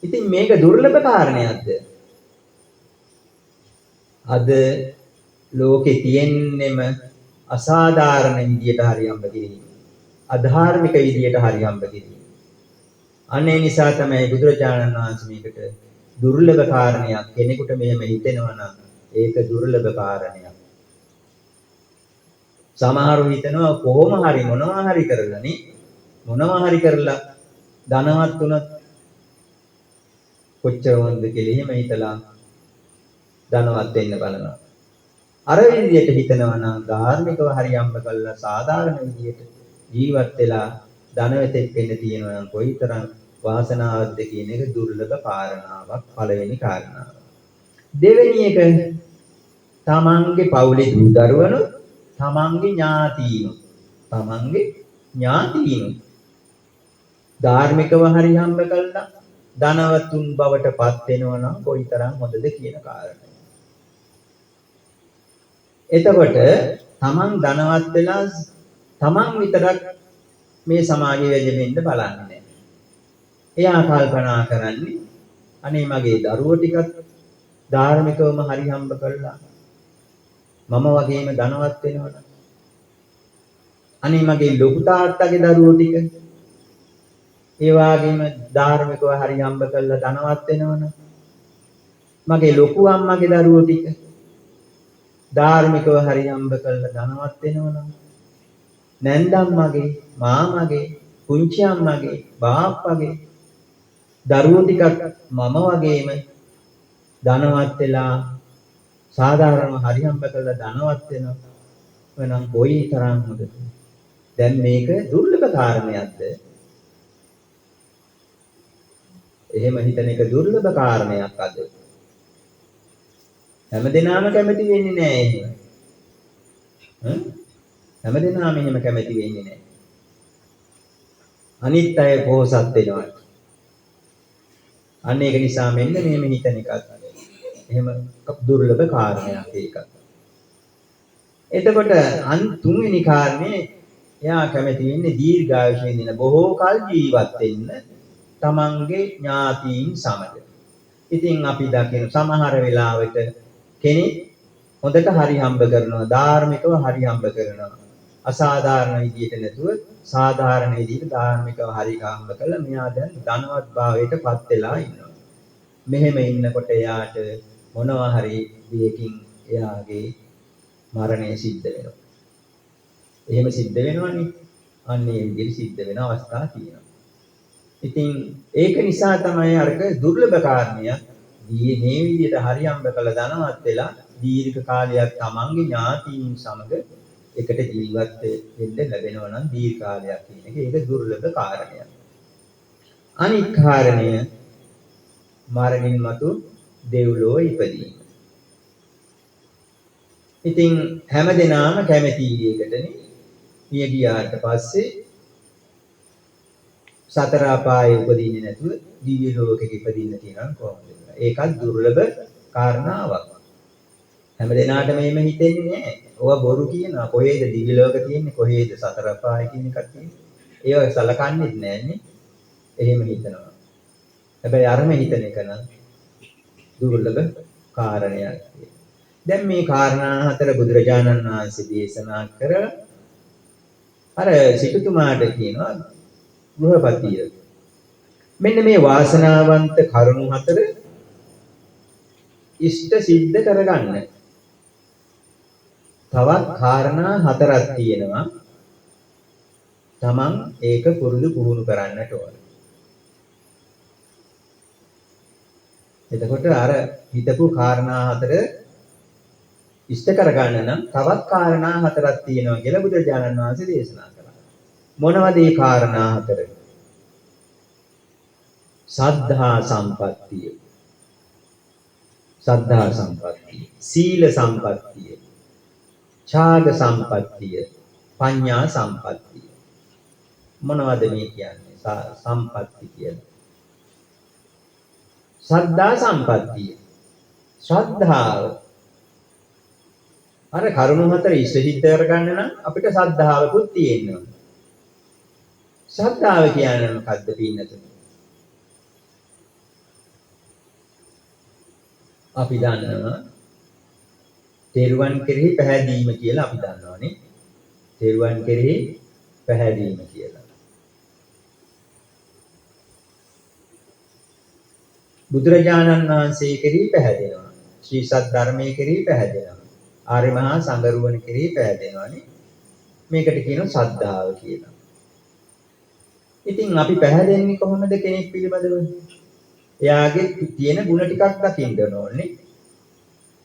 ඉතින් මේක දුර්ලභ කාරණයක්ද? අද ලෝකේ තියෙන්නෙම අසාධාරණ විදියට හරි හම්බ කිරීම, අධාර්මික විදියට හරි හම්බ කිරීම. අන්න ඒ නිසා තමයි බුදුරජාණන් වහන්සේ මේකට දුර්ලභ කාරණයක්, කෙනෙකුට මෙහෙම හිතෙනවා නම් ඒක දුර්ලභ කාරණයක්. සමහරව හිතනවා කොහොම හරි මොනවා හරි කරලා නේ, මොනවා හරි කරලා ධනවත් වුණත් කොච්චර හොඳද කියලා එහෙම හිතලා ධනවත් වෙන්න බලනවා. අර විදියට හිතනවා නම් ධාර්මිකව හරි හම්බ කරලා සාධාරණ විදියට ජීවත් වෙලා ධනවතෙක් වෙන්න තියෙනවා නම් කොයිතරම් වාසනාවක්ද කියන එක දුර්ලභ කාරණාවක්, පළවෙනි කාරණාව. දෙවෙනි එක, තමන්ගේ පවුලේ දූ දරුවනුත් තමන්ගේ ඥාතීනුත්, තමන්ගේ ඥාතීනුත් ධාර්මිකව හරි හම්බ කළා ධනවතුන් බවට පත් වෙනවා නම් කොයිතරම් හොඳද කියන කාරණය. එතකොට තමන් ධනවත් වෙලා තමන් විතරක් මේ සමාජයේ වැජෙන්න බලන්නේ නැහැ. එයා කල්පනා කරන්නේ අනේ මගේ දරුවෝ ටිකත් ධාර්මිකවම හරි හම්බ කරලා මම වගේම ධනවත් වෙනවනම්, අනේ මගේ ලොකු තාත්තගේ දරුවෝ ටික ඒ වගේම ධාර්මිකව හරි හම්බ කරලා ධනවත් වෙනවනම්, මගේ ලොකු අම්මගේ දරුවෝ ටික ධාර්මිකව හරි හම්බ කරලා ධනවත් වෙනවනම්, නැන්දම්මගේ, මාමගේ, පුංචි අම්මගේ, බාප්පගේ දරුවෝ ටිකක් මම වගේම ධනවත් වෙලා සාධාරණව හරි හම්බ කරලා ධනවත් වෙනවා නම් කොයි තරම් හොඳද? දැන් මේක දුර්ලභ කාරණයක්ද? එහෙම හිතන එක දුර්ලභ කාරණයක් අද. හැමදෙනාම කැමති වෙන්නේ නෑ එහෙම. හැමදෙනාම එහෙම කැමති වෙන්නේ නෑ. අනිත් අය පොහොසත් වෙනවා. අන්න ඒක නිසා මෙන්න මෙහෙම හිතන එකත් එහෙම දුර්ලභ කාරණයක් ඒකත්. එතකොට අන් තුන්වෙනි කාරණේ, එයා කැමති වෙන්නේ දීර්ඝායුෂ විඳින බොහෝ කල් ජීවත් වෙන්න තමන්ගේ ඥාතීන් සමග. ඉතින් අපි දකින සමහර වෙලාවට කෙනෙක් හොඳට හරි හම්බ කරනවා, ධාර්මිකව හරි හම්බ කරනවා, අසාධාරණ විදියට නැතුව සාධාරණ විදියට ධාර්මිකව හරි හම්බ කළා මෙයා දැන් ධනවත් භාවයට පත් වෙලා ඉන්නවා. මෙහෙම ඉන්නකොට එයාට මොනවා හරි දෙයකින් එයාගේ මරණය සිද්ධ වෙනවා. එහෙම සිද්ධ වෙනවනේ. අන්න ඒ විදිහට සිද්ධ වෙන අවස්ථා තියෙනවා. ඉතින් ඒක නිසා තමයි අරක දුර්ලභ කාරණයක් මේ විදිහට හරි හම්බ කළ ධනවත් වෙලා දීර්ඝ කාලයක් තමන්ගේ ඥාතීන් සමග එකට ජීවත් වෙන්න ලැබෙනවා නම් දීර්ඝ කාලයක් කියන එක, ඒක දුර්ලභ කාරණයක්. අනිත් කාරණය, මරණින් මතු දෙව්ලොව ඉපදීම. ඉතින් හැම දෙනාම කැමති ඒකටනේ. මිය ගියාට පස්සේ සතර අපායේ උපදින්නේ නැතුව දිව්‍ය ලෝකෙක ඉපදින්න තියෙනවා කොහොමද? ඒකත් දුර්ලභ කාරණාවක්. හැම දෙනාටම එහෙම හිතෙන්නේ නැහැ. ඔවා බොරු කියනවා. කොහේද දිව්‍ය ලෝක තියෙන්නේ, කොහේද සතර අපාය කියන එකක් තියෙන්නේ. ඒව සලකන්නේත් නැන්නේ. එහෙම හිතනවා. හැබැයි අරම හිතන එක නම් දුර්ලභ කාරණයක්. දැන් මේ කාරණා හතර බුදුරජාණන් වහන්සේ දේශනා කරලා අර සිටුතුමාට කියනවා, ගෘහපතිය, මෙන්න මේ වාසනාවන්ත කරුණු හතර ඉෂ්ට සිද්ධ කරගන්න. තවත් කාරණා හතරක් තියෙනවා. තමන් ඒක පුරුදු පුහුණු කරන්නට ඕන. එතකොට අර හිතපු කාරණා හතර ඉෂ්ට කරගන්න නම් තවත් කාරණා හතරක් තියෙනවා කියලා බුදුරජාණන් වහන්සේ දේශනා කළා. මොනවද ඒ කාරණා හතර? සද්ධා සම්පත්තිය, සද්ධා සම්පත්තිය, සීල සම්පත්තිය, ඡාග සම්පත්තිය, පඤ්ඤා සම්පත්තිය. මොනවද මේ කියන්නේ සම්පත්ති කියලා? ශ්‍රද්ධා සම්පත්තිය. ශ්‍රද්ධාව අර කරුණු හතර ඉෂ්ට සිද්ධ කරගන්න නම් අපිට සද්ධාවකුත් තියෙන්න ඕන. ශ්‍රද්ධාව කියන්නේ මොකද්ද පින්නතුනි? අපි දන්නවා තෙරුවන් කෙරෙහි පැහැදීම කියලා අපි දන්නවනේ. තෙරුවන් කෙරෙහි පැහැදීම කියලා. බුදුරජාණන් වහන්සේ කෙරෙහි පැහැදෙනවා. ශ්‍රී සත් ධර්මයේ කෙරෙහි පැහැදෙනවා. ආර්ය මහා සංඝරුවන් කෙරෙහි පැහැදෙනවානේ. මේකට කියනවා ශ්‍රද්ධාව කියලා. ඉතින් අපි පැහැදෙන්නේ කොහොමද කෙනෙක් පිළිබඳව? එයාගේ තියෙන ගුණ ටිකක් දකින්න ඕනේ.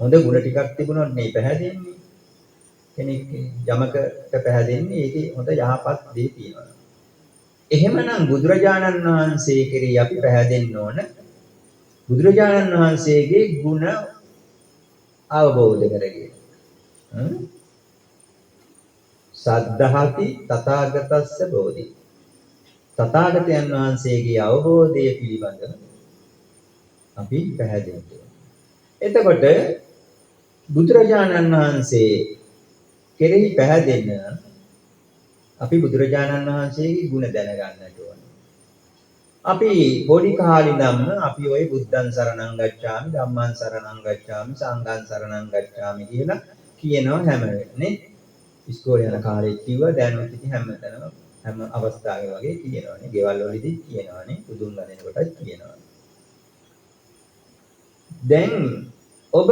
හොඳ ගුණ ටිකක් තිබුණොත් නේ පැහැදෙන්නේ. කෙනෙක් යමකට පැහැදෙන්නේ ඒකේ හොඳ යහපත් දේ තියෙනවා. එහෙමනම් බුදුරජාණන් වහන්සේ කෙරෙහි අපි පැහැදෙන්න ඕන. බුදුරජාණන් වහන්සේගේ ගුණ අවබෝධ කරගෙන. සද්ධාති තථාගතස්ස බෝධි. තථාගතයන් වහන්සේගේ අවබෝධය පිළිබඳව අපි පැහැදෙන්න ඕන. එතකොට බුදුරජාණන් වහන්සේ කෙරෙහි පැහැදෙන්න අපි බුදුරජාණන් වහන්සේගේ ගුණ දැනගන්නට ඕන. අපි පොඩි කාලේ ඉඳන්ම අපි ওই බුද්ධං සරණං ගච්ඡාමි, ධම්මං සරණං ගච්ඡාමි, සංඝං සරණං ගච්ඡාමි කියලා කියනවා හැම වෙලේම. ඉස්කෝලේ යන කාලෙත් කිව්වා, දැනුත් ඉතින් හැමතැනම හැම අවස්ථාවෙම වගේ කියනවනේ. ගෙවල් වලදී කියනවනේ, බුදුන් වඳින කොටත් කියනවා. දැන් ඔබ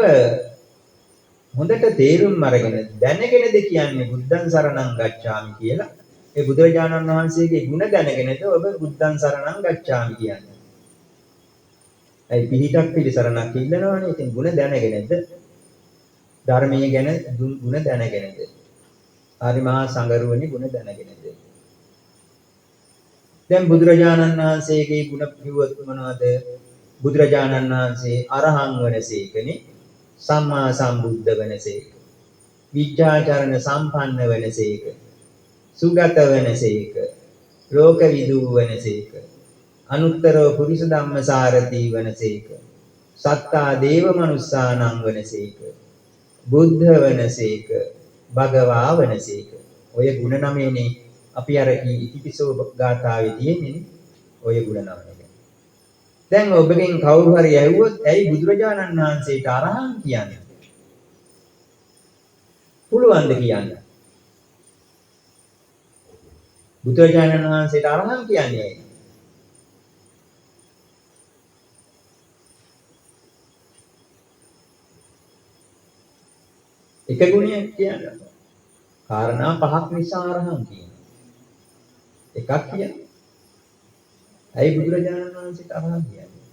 හොඳට තේරුම් අරගෙන දැනගෙනද කියන්නේ බුද්ධං සරණං ගච්ඡාමි කියලා? ඒ බුදුරජාණන් වහන්සේගේ ගුණ දැනගෙනද ඔබ බුද්ධං සරණං ගච්ඡාමි කියන්නේ? ඇයි පිහිටක් පිළිසරණක් ඉල්ලනවනේ. ඉතින් ගුණ දැනගෙනද, ධර්මයේ ගැන ගුණ දැනගෙනද, ආරි මහා සංඝරුවනේ ගුණ දැනගෙනද? දැන් බුදුරජාණන් වහන්සේගේ ගුණ කිව්වොත් මොනවද? බුදුරජාණන් වහන්සේ අරහං වනසේකනේ, සම්මා සම්බුද්ධ වනසේක, විද්‍යාචරණ සම්පන්න වනසේක, සුගත වනසේක, ලෝකවිදු වනසේක, අනුත්තරෝ පුරිස ධම්මසාරති වනසේක, සත්තා දේව මනුස්සානං වනසේක, බුද්ධ වනසේක, භගවා වනසේක. ඔය ගුණ නමේනේ අපි අර ඉතිපිසෝ ගාථාවේ තියෙන්නේ ඔය ගුණ නමය. දැන් ඔබගෙන් කවුරු හරි ඇහුවොත් ඇයි බුදුරජාණන් වහන්සේට අරහං කියන්නේ? පුළුවන් ද කියන්න? බුදුරජාණන් වහන්සේට අරහං කියන්නේ ඇයි? එක ගුණයක් කියන්න. කාරණා පහක් නිසා අරහං කියනවා. එකක් කියන්න. ඇයි බුදුරජාණන් වහන්සේට අරහං කියන්නේ?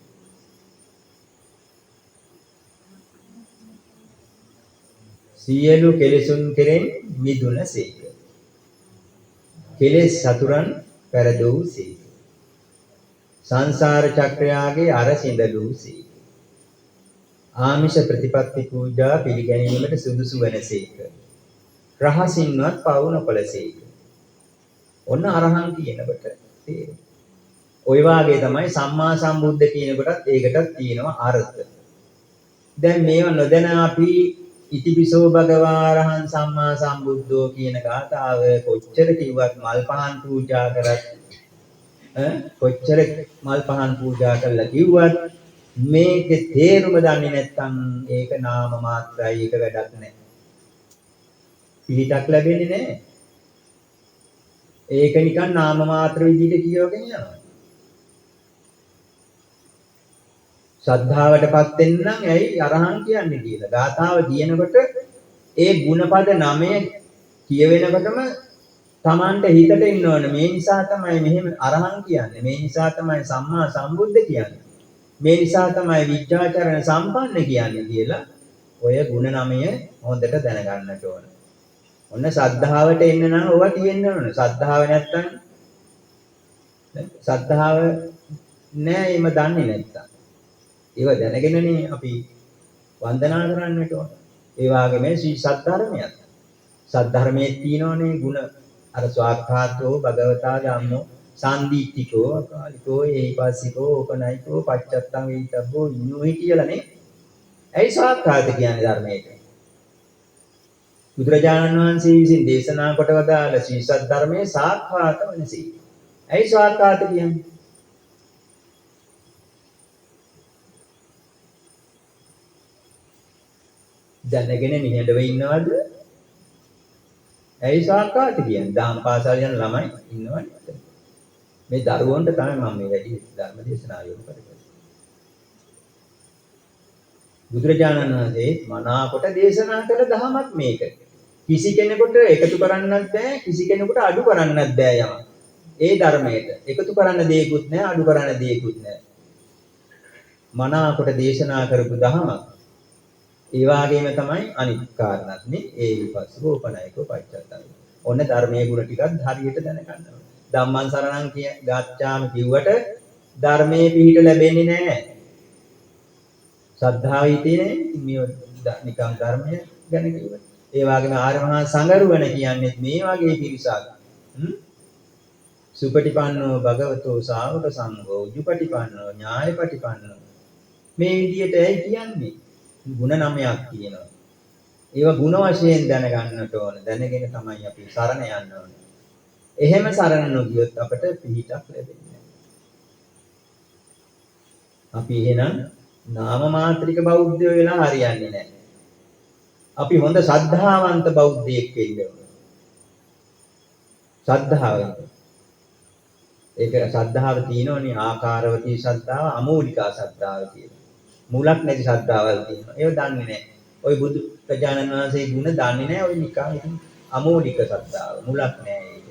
සියලු කෙලෙසුන් කෙරෙන් මිදුණසේක. කෙලෙස් සතුරන් පෙරදූසේක. සංසාර චක්‍රයාගේ අර සිඳලූසේක. ආමිෂ ප්‍රතිපත්ති පූජා පිළිගැනීමට සුදුසු වනසේක. රහසින්වත් පවු නොකළසේක. ඔන්න අරහං කියනකොට තේරෙනවා. ඔය වාගේ තමයි සම්මා සම්බුද්ධ කියන කොටත් ඒකටත් තියෙනවා අර්ථ. දැන් මේව නොදැන අපි ඉතිපිසෝ භගවා අරහං සම්මා සම්බුද්ධෝ කියන ගාථාව කොච්චර කිව්වත් මල් පහන් පූජා කරත් කොච්චර මල් පහන් පූජා කළා කිව්වත් මේකේ තේරුම දන්නේ නැත්නම් ඒක නාම මාත්‍රයි, ඒක වැඩක් නෑ. පිහිටක් ලැබෙන්නේ නෑ. ඒක නිකන් නාම මාත්‍ර විදිහට කියවගෙන යනවා. ශ්‍රද්ධාවටපත් වෙන්න නම් ඇයි අරහං කියන්නේ කියලා. ගාථාව කියනකොට ඒ ගුණපද නමය කියවෙනකොටම තමන්ට හිතට එන්න ඕන මේ නිසා තමයි මෙහෙම අරහං කියන්නේ, මේ නිසා තමයි සම්මා සම්බුද්ධ කියන්නේ, මේ නිසා තමයි විද්‍යාචරණ සම්පන්න කියන්නේ කියලා ඔය ගුණ නමය හොඳට දැනගන්නට ඕන. ඔන්න ශ්‍රද්ධාවට එන්න නම් ඕවා තියෙන්න ඕන. ශ්‍රද්ධාව නැත්තම් ශ්‍රද්ධාව නෑ, එහෙම දන්නේ නැත්තම්. ඒව දැනගෙනනේ අපි වන්දනා කරන්නට ඕන. ඒ වගේම ශ්‍රී සද්ධර්මයත්. සද්ධර්මයේ තියෙනවනේ ගුණ. අර ස්වාක්ඛාතෝ භගවතා ධම්මෝ සාන්දිටිකෝ අකාලිකෝ ඒහිපස්සිකෝ ඕපනයිකෝ පච්චත්තං වේිතබ්බෝ විඤ්ඤෝහි කියලානේ. ඇයි ස්වාක්ඛාත කියන්නේ ධර්මයට? බුදුරජාණන් වහන්සේ විසින් දේශනා කොට වදාළ ශ්‍රී සද්ධර්මයේ සාක්ඛාත වනසේ. ඇයි සාක්ඛාත කියන්නේ? දැනගෙන නිහඬව ඉන්නවද? ඇයි සාක්ඛාත කියන්නේ? දහම් පාසල් යන ළමයි ඉන්නවනේ. මේ දරුවන්ට තමයි මම මේ වැඩි ධර්ම දේශනා යොමු කරන්නේ. බුදුරජාණන් වහන්සේ මනාකොට දේශනා කළ දහමක් මේක. කිසි කෙනෙකුට එකතු කරන්නත් බෑ, කිසි කෙනෙකුට අඩු කරන්නත් බෑ යමක්. ඒ ධර්මයට එකතු කරන්න දෙයක්වත් නෑ, අඩු කරන්න දෙයක්වත් නෑ. මනාකොට දේශනා කරපු දහමක්. ඒ වගේම තමයි අනිත් කාරණාත් නේ. ඒ විපස්සකෝ උපනායකෝ පච්චත්තං. ඔන්න ධර්මයේ ගුණ ටිකක් හරියට දැනගන්න ඕනේ. ධම්මං සරණං කිය ගච්ඡාම කිව්වට ධර්මයේ පිහිට ලැබෙන්නේ නෑ. ශ්‍රද්ධාව හිතේ නෑ. ඉතින් මේ නිකම් ධර්මය ගැන කිව්වට. ඒ වගේම ආර්ය මහා සංඝරුවන කියන්නේ මේ වගේ පිරිසක්. සුපටිපන්නෝ භගවතෝ ශාවක සංඝෝ උජුපටිපන්නෝ ඥායපටිපන්නෝ මේ විදියට ඇයි කියන්නේ? ගුණ නමයක් තියෙනවා. ඒවා ගුණ වශයෙන් දැනගන්නට ඕන. දැනගෙන තමයි අපි සරණ යන්න ඕන. එහෙම සරණ නොගියොත් අපට පිහිටක් ලැබෙන්නේ නැහැ. අපි එහෙනම් නාම මාත්‍රික බෞද්ධයෝ වෙලා හරියන්නේ නැහැ. අපි හොඳ ශ්‍රද්ධාවන්ත බෞද්ධයෙක් වෙන්න ඕන. ශ්‍රද්ධාව. ඒක ශ්‍රද්ධාව තියෙනවනේ ආකාරවතී ශ්‍රද්ධාව, අමූලිකා ශ්‍රද්ධාව කියලා. මුලක් නැති ශ්‍රද්ධාවල් තියෙනවා. ඒව දන්නේ නැහැ. ඔය බුදු ප්‍රජානන් වහන්සේ ගුණ දන්නේ නැහැ. ඔය නිකන් ඉතින් අමූලික ශ්‍රද්ධාව. මුලක් නැහැ ඒකට.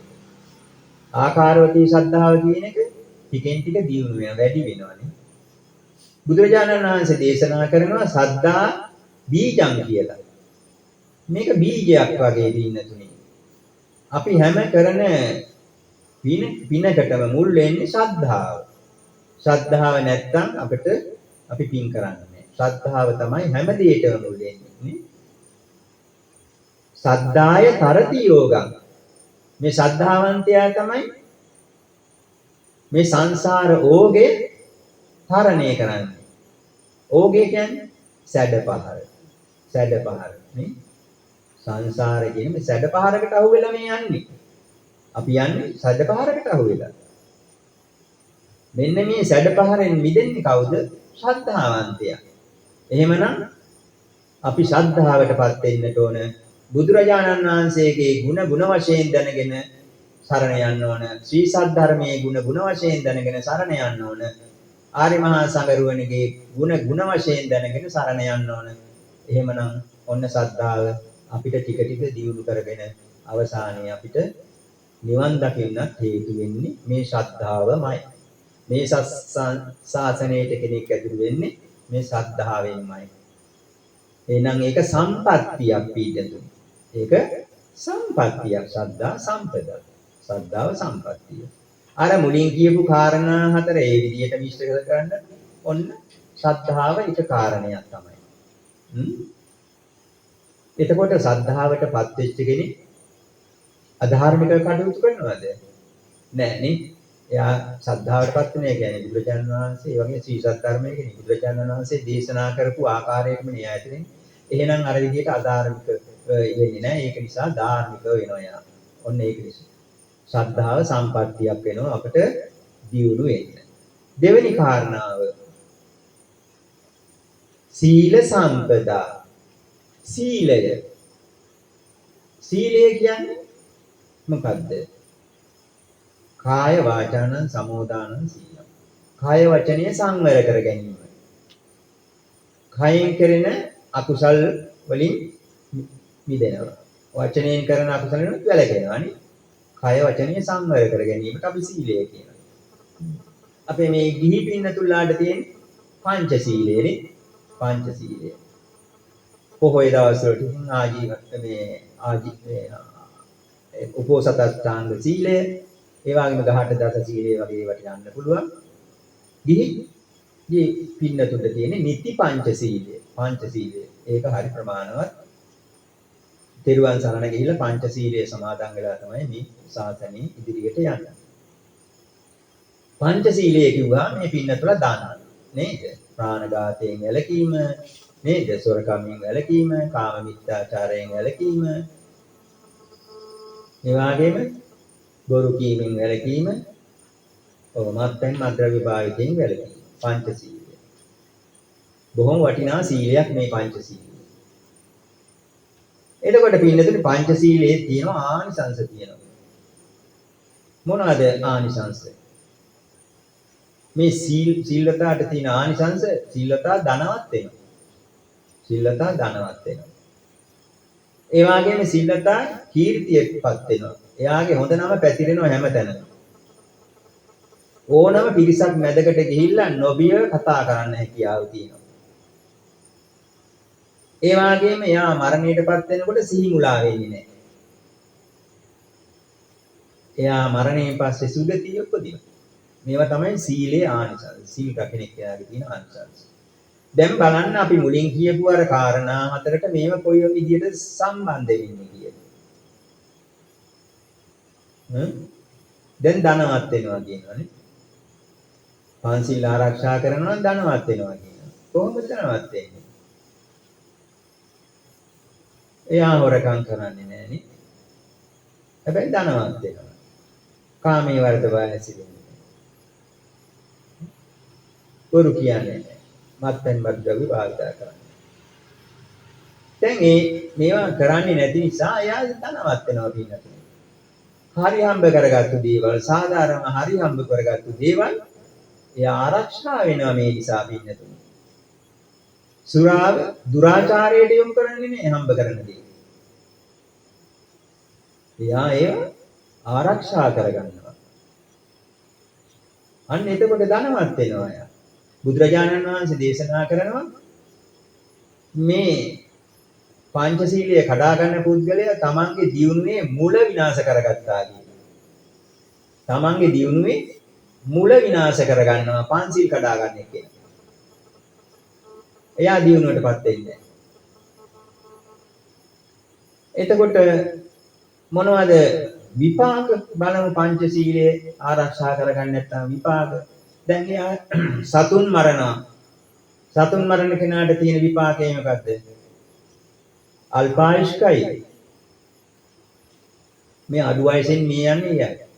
ආකාරවතී ශ්‍රද්ධාව කියන එක ටිකෙන් ටික දියුණු වෙනවා, වැඩි වෙනවනේ. බුදුරජාණන් වහන්සේ දේශනා කරනවා සද්දා බීජං කියලා. මේක බීජයක් වගේ දින්න තුනේ. අපි හැම කරන පිනකටම මුල් වෙන්නේ ශ්‍රද්ධාව. ශ්‍රද්ධාව නැත්තම් අපිට අපි පින් කරන්නේ නැහැ. ශ්‍රද්ධාව තමයි හැම දෙයකටම මුල් වෙන්නේ නේ. සද්ධාය තරති යෝගං. මේ ශ්‍රද්ධාවන්තයා තමයි මේ සංසාර ඕගේ තරණය කරන්නේ. ඕගේ කියන්නේ සැඩ පහර. සැඩ පහර නේ. සංසාර කියන්නේ මේ සැඩ පහරකට අහු වෙලා මේ යන්නේ. අපි යන්නේ සැඩ පහරකට අහු වෙලා. මෙන්න මේ සැඩ පහරෙන් මිදෙන්නේ කවුද? ශ්‍රද්ධාවන්තයා. එහෙමනම් අපි ශ්‍රද්ධාවටපත් වෙන්නට ඕන. බුදුරජාණන් වහන්සේගේ ගුණ ගුණ වශයෙන් දැනගෙන සරණ යන්න ඕන. ශ්‍රී සද්ධර්මයේ ගුණ ගුණ වශයෙන් දැනගෙන සරණ යන්න ඕන. ආර්ය මහා සංඝරුවනගේ ගුණ ගුණ වශයෙන් දැනගෙන සරණ යන්න ඕන. එහෙමනම් ඔන්න ශ්‍රද්ධාව අපිට ටික ටික දියුණු කරගෙන අවසානයේ අපිට නිවන් දකින්නත් හේතු වෙන්නේ මේ ශ්‍රද්ධාවමයි. මේ ශාසනයට කෙනෙක් ඇතුළු වෙන්නේ මේ ශ්‍රද්ධාවෙන්මයි. එහෙනම් ඒක සම්පත්තියක් පීඩතුනි. ඒක සම්පත්තියක්. ශ්‍රද්ධා සම්පද. ශ්‍රද්ධාව සම්පත්තිය. අර මුලින් කියපු කාරණා හතර ඒ විදිහට මිශ්‍ර කරගන්න ඔන්න ශ්‍රද්ධාව එක කාරණයක් තමයි. එතකොට ශ්‍රද්ධාවටපත් වෙච්ච කෙනෙක් අධාර්මික කටයුතු කරනවද? නෑ නේ. එයා ශ්‍රද්ධාවටපත් වෙන ඒ කියන්නේ බුදුරජාණන් වහන්සේ ඒ වගේ ශ්‍රී සද්ධර්මයේ කියන්නේ බුදුරජාණන් වහන්සේ දේශනා කරපු ආකාරයටම න්‍යාය තියෙන්නේ. එහෙනම් අර විදිහට අධාර්මික වෙන්නේ නෑ. ඒක නිසා ධාර්මික වෙනවා එයා. ඔන්න ඒක නිසා ශ්‍රද්ධාව සම්පත්තියක් වෙනවා අපිට දියුණු වෙන්න. දෙවෙනි කාරණාව සීල සම්පදා. සීලය. සීලය කියන්නේ මොකද්ද? කාය වාචානං සමෝදානං සීලං. කාය වචනය සංවර කර ගැනීම. කයෙන් කරන අකුසල් වලින් මිදෙනවා. වචනයෙන් කරන අකුසල වලින් වැළකෙනවා නේ. කාය වචනය සංවර කර ගැනීමට අපි සීලය කියනවා. අපේ මේ ගිහි පින්නතුල්ලාට තියෙන පංච සීලයනේ. පංච සීලය. පොහොය දවස් වලට ඉතින් ආජීව මේ උපෝසථාංග සීලය, ඒ වගේම ගහට දස සීලය වගේ ඒවට යන්න පුළුවන්. ගිහි පින්නතුන්ට තියෙන නිති පංච සීලය. පංච සීලය. ඒක හරි ප්‍රමාණවත්. තෙරුවන් සරණ ගිහිල්ලා පංච සීලය සමාදන් වෙලා තමයි මේ ශාසනය ඉදිරියට යන්නේ. පංච සීලය කිව්වා මේ පින්නතුලා දාන්න නේද? ප්‍රාණඝාතයෙන් වැළකීම නේද? සොරකමින් වැළකීම, කාම මිත්‍යාචාරයෙන් වැළකීම, ඒ වගේම බොරු කීමෙන් වැළකීම, ඔව් මත්පැන් මත්ද්‍රව්‍ය භාවිතයෙන් වැළකීම. පංචශීලය. බොහොම වටිනා සීලයක් මේ පංචශීලය. එතකොට පින්නතුනි පංචශීලයේ තියෙනවා ආනිසංස තියෙනවා. මොනවාද ආනිසංස? මේ සීලතාට තියෙන ආනිසංස, සීලතා ධනවත් වෙනවා. සීලතා ධනවත් වෙනවා. ඒ වගේම සීලතා කීර්තියටපත් වෙනවා. එයාගේ හොඳ නම පැතිරෙනවා හැමතැනම. ඕනම පිරිසක් මැදකට ගිහිල්ලා නොබිය කතා කරන්න හැකියාව තියෙනවා. ඒ වගේම එයා මරණයටපත් වෙනකොට සිහි මුලා වෙන්නේ නැහැ. එයා මරණයෙන් පස්සේ සුගතිය උපදිනවා. මේවා තමයි සීලේ ආනිසංස. සීල් රකින්න කෙනාගේ තියෙන ආනිසංස. දැන් බලන්න අපි මුලින් කියපු අර කාරණා හතරට මේවා කොයි විදිහට සම්බන්ධ වෙන්නේ කියලා. දැන් ධනවත් වෙනවා කියනවනේ. පංචශීල ආරක්ෂා කරනවා නම් ධනවත් වෙනවා කියනවා. කොහොමද ධනවත් වෙන්නේ? එයා හොරකම් කරන්නේ නෑනේ. හැබැයි ධනවත් වෙනවා. කාමයේ වර්ධව හැසිරෙන්නේ නෑ. බොරු කියන්නේ නෑ. මත්පැන් මත්ද්‍රව්‍ය භාවිතා කරන්නේ. දැන් මේ මේවා කරන්නේ නැති නිසා එයා ධනවත් වෙනවා පින්නතුනේ. හරි හම්බ කරගත්තු දේවල්, සාධාරණ හරි හම්බ කරගත්තු දේවල් එයා ආරක්ෂා වෙනවා මේ නිසා පින්නතුනේ. සුරාව දුරාචාරයට යොමු කරන්නේ නෑ හම්බ කරන දේ. එයා ඒව ආරක්ෂා කරගන්නවා. අන්න එතකොට ධනවත් වෙනවා එයා. බුදුරජාණන් වහන්සේ දේශනා කරනවා මේ පංචශීලය කඩා ගන්න පුද්ගලයා තමන්ගේ දියුණුවේ මුල විනාශ කරගත්තා කියලා. තමන්ගේ දියුණුවේ මුල විනාශ කරගන්නවා පංචශීල කඩා ගන්න කියලා. එයා දියුණුවටපත් වෙන්නේ නැහැ. එතකොට මොනවද විපාක බලමු පංචශීලයේ ආරක්ෂා කරගන්න නැත්නම් විපාක. දැන් එයා සතුන් මරනවා. සතුන් මරණ කෙනාට තියෙන විපාකය මොකද්ද? අල්පායුෂ්කයි. මේ අඩු වයසෙන් මිය යන්නේ එයා.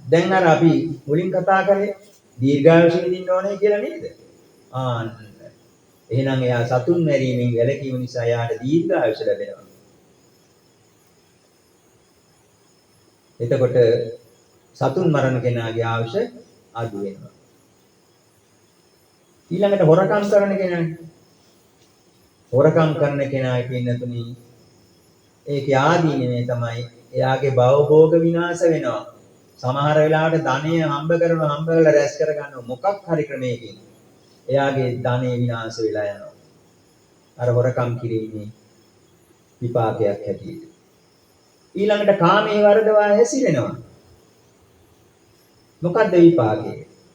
දැන් අර අපි මුලින් කතා කරේ දීර්ඝායුෂ විඳින්න ඕනේ කියලා නේද? ආන්න. එහෙනම් එයා සතුන් මැරීමෙන් වැළකීම නිසා එයාට දීර්ඝායුෂ ලැබෙනවා. එතකොට සතුන් මරණ කෙනාගේ ආයුෂ අඩු වෙනවා. ඊළඟට හොරකම් කරන කෙනානේ. හොරකම් කරන කෙනායි පින්නතුනි ඒකේ ආදීනමේ තමයි එයාගේ භවභෝග විනාශ වෙනවා. සමහර වෙලාවට ධනය හම්බ කරනවා, හම්බ කරලා රැස් කරගන්නවා මොකක් හරි ක්‍රමයකින්. එයාගේ ධනය විනාශ වෙලා යනවා. අර හොරකම් කිරීමේ විපාකයක් හැටියට. ඊළඟට කාමයේ වරදවා හැසිරෙනවා. මොකද්ද විපාකය?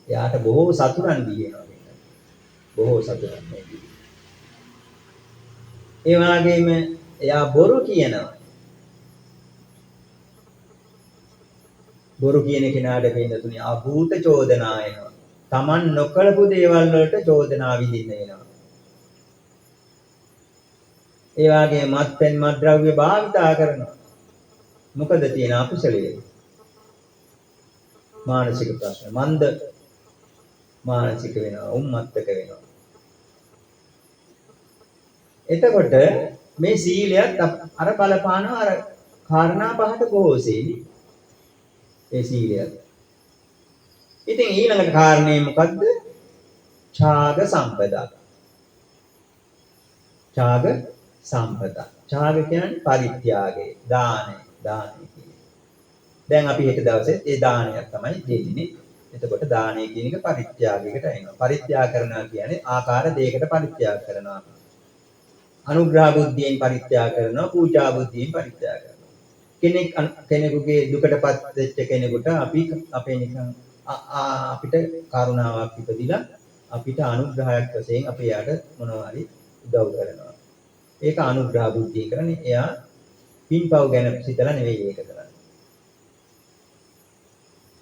එයාට බොහෝ සතුරන් දී වෙනවා. බොහෝ සතුරන් දී. ඒ වගේම එයා බොරු කියනවා. බොරු කියන කෙනාට පින්නතුනි අභූත චෝදනා එනවා. Taman නොකළපු දේවල් වලට චෝදනා විඳින්න වෙනවා. ඒ වගේම මත්පැන් මත්ද්‍රව්‍ය භාවිතා කරනවා. මොකද තියෙන අකුසලයේ? මානසික ප්‍රශ්න. මන්ද මානසික වෙනවා, උම්මත්තක වෙනවා. එතකොට මේ සීලයත් අර බලපානවා අර කාරණා පහට බොහෝසෙයි ඒ සීලයත්. ඉතින් ඊළඟට කාරණේ මොකද්ද? ඡාග සම්පදා. ඡාග සම්පදා. ඡාග කියන්නේ පරිත්‍යාගය, දානය, දානය කියන්නේ. දැන් අපි හෙට දවසේ ඒ දානයක් තමයි දෙන්නේ. එතකොට දානය කියන එක පරිත්‍යාගයකට එනවා. පරිත්‍යාග කරනවා කියන්නේ ආකාර දෙයකට පරිත්‍යාග කරනවා. අනුග්‍රහ බුද්ධියෙන් පරිත්‍යාග කරනවා, පූජා බුද්ධියෙන් පරිත්‍යාග කරනවා. කෙනෙක් කෙනෙකුගේ දුකටපත් වෙච්ච කෙනෙකුට අපි අපේ නිකන් අපිට කරුණාවක් ඉපදිලා අපිට අනුග්‍රහයක් වශයෙන් අපි එයාට මොනවා හරි උදව් කරනවා. ඒක අනුග්‍රහ බුද්ධිය කරන්නේ. එයා පින්පව් ගැන සිතලා නෙවෙයි ඒක කරන්නේ.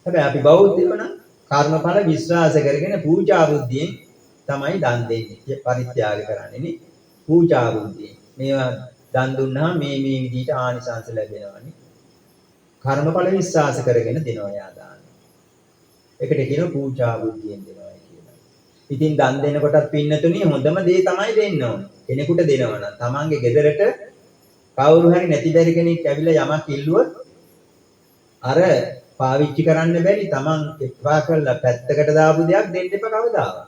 හැබැයි අපි බෞද්ධයෝ නම් කර්මඵල විශ්වාස කරගෙන පූජා බුද්ධියෙන් තමයි දන් දෙන්නේ. පරිත්‍යාග කරන්නේ නේ. පූජා බුද්ධියෙන්. මේවා දන් දුන්නාම මේ මේ විදිහට ආනිසංස ලැබෙනවානේ. කර්මඵල විශ්වාස කරගෙන දෙනවා යා දාන. ඒකට කියනවා පූජා බුද්ධියෙන් දෙනවා කියලා. ඉතින් දන් දෙනකොටත් පින්නතුණි හොඳම දේ තමයි දෙන්න ඕනේ. කෙනෙකුට දෙනවා නම් තමන්ගේ ගෙදරට කවුරු හරි නැති බැරි කෙනෙක් ඇවිල්ලා යමක් ඉල්ලුවොත් අර පාවිච්චි කරන්න බැරි තමන් එපා කරලා පැත්තකට දාපු දෙයක් දෙන්න එපා කවදාවත්.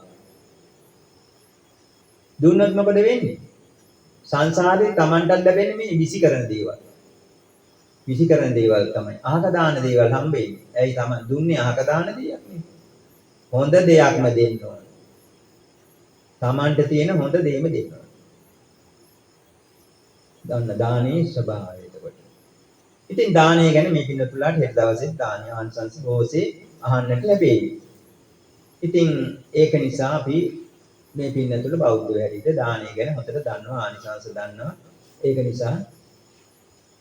දුන්නොත් මොකද වෙන්නේ? සංසාරේ තමන්ටත් ලැබෙන්නේ මේ විසි කරන දේවල්. විසි කරන දේවල් තමයි. අහක දාන දේවල් හම්බෙන්නේ. ඇයි තමන් දුන්නේ අහක දාන දෙයක් නේ. හොඳ දෙයක්ම දෙන්න ඕන. තමන්ට තියෙන හොඳ දේම දෙන්න ඕන. දන්න දානේ ස්වභාවය එතකොට. ඉතින් දානය ගැන මේ පින්නතුලාට හෙට දවසේ දාන ආනිසංස බොහෝසේ අහන්නට ලැබෙයි. ඉතින් ඒක නිසා අපි මේ පින්නතුල බෞද්ධ හැටියට දානය ගැන හොඳට දන්නවා, ආනිසංස දන්නවා. ඒක නිසා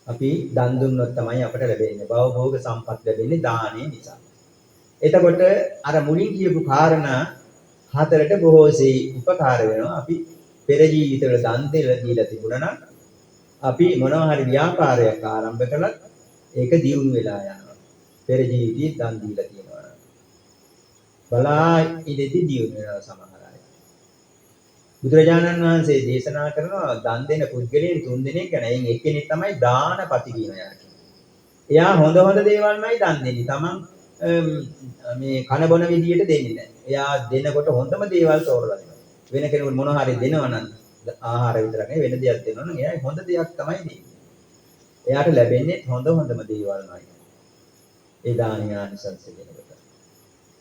අපි දන් දුන්නොත් තමයි අපට ලැබෙන්නේ. භව භෝග සම්පත් ලැබෙන්නේ දානය නිසා. එතකොට අර මුලින් කියපු කාරණා හතරට බොහෝසේ උපකාර වෙනවා. අපි පෙර ජීවිතවල දන් දීලා තිබුණා නම් අපි මොනවා හරි ව්‍යාපාරයක් ආරම්භ කළත් ඒක දියුණු වෙලා යනවා. පෙර ජීවිතේ දන් දීලා තියෙනවා නම්. බලා ඉඳි දියුණු වෙනවා සමහර අය. බුදුරජාණන් වහන්සේ දේශනා කරනවා දන් දෙන පුද්ගලයන් තුන් දෙනෙක් ගැන. එයින් එක්කෙනෙක් තමයි දානපති කියන එයා. එයා හොඳ හොඳ දේවල්මයි දන් දෙන්නේ. තමන් මේ කන බොන විදියට දෙන්නේ නැහැ. එයා දෙනකොට හොඳම දේවල් තෝරලා දෙනවා. වෙන කෙනෙකුට මොන හරි දෙනවා නම් ආහාර විතරක් නෙවෙයි වෙන දෙයක් දෙනවා නම් එයා හොඳ දෙයක් තමයි දෙන්නේ. එයාට ලැබෙන්නේ හොඳ හොඳම දේවල්මයි. ඒ දානීය ආනිසංස දෙනකොට.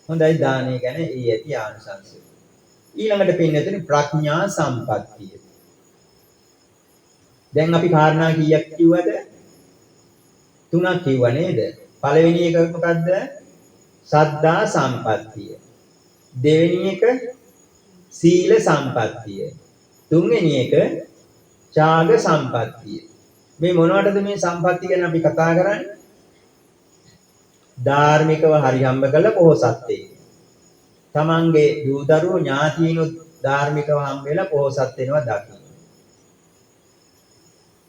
හොඳයි, දානීය ගැන ඒ ඇති ආනිසංස. ඊළඟට පින්නතුනි ප්‍රඥා සම්පත්තිය. දැන් අපි කාරණා කීයක් කිව්වද? තුනක් කිව්වා නේද? පළවෙනි එක මොකද්ද? සද්ධා සම්පත්තිය. දෙවෙනි එක සීල සම්පත්තිය. තුන්වෙනි එක ත්‍යාග සම්පත්තිය. මේ මොනවටද මේ සම්පත්තිය ගැන අපි කතා කරන්නේ? ධාර්මිකව හරි හම්බ කළ පොහොසත් වෙන්න. තමන්ගේ දූ දරුවෝ ඥාතීනුත් ධාර්මිකව හම්බ වෙලා පොහොසත් වෙනවා දකින්න.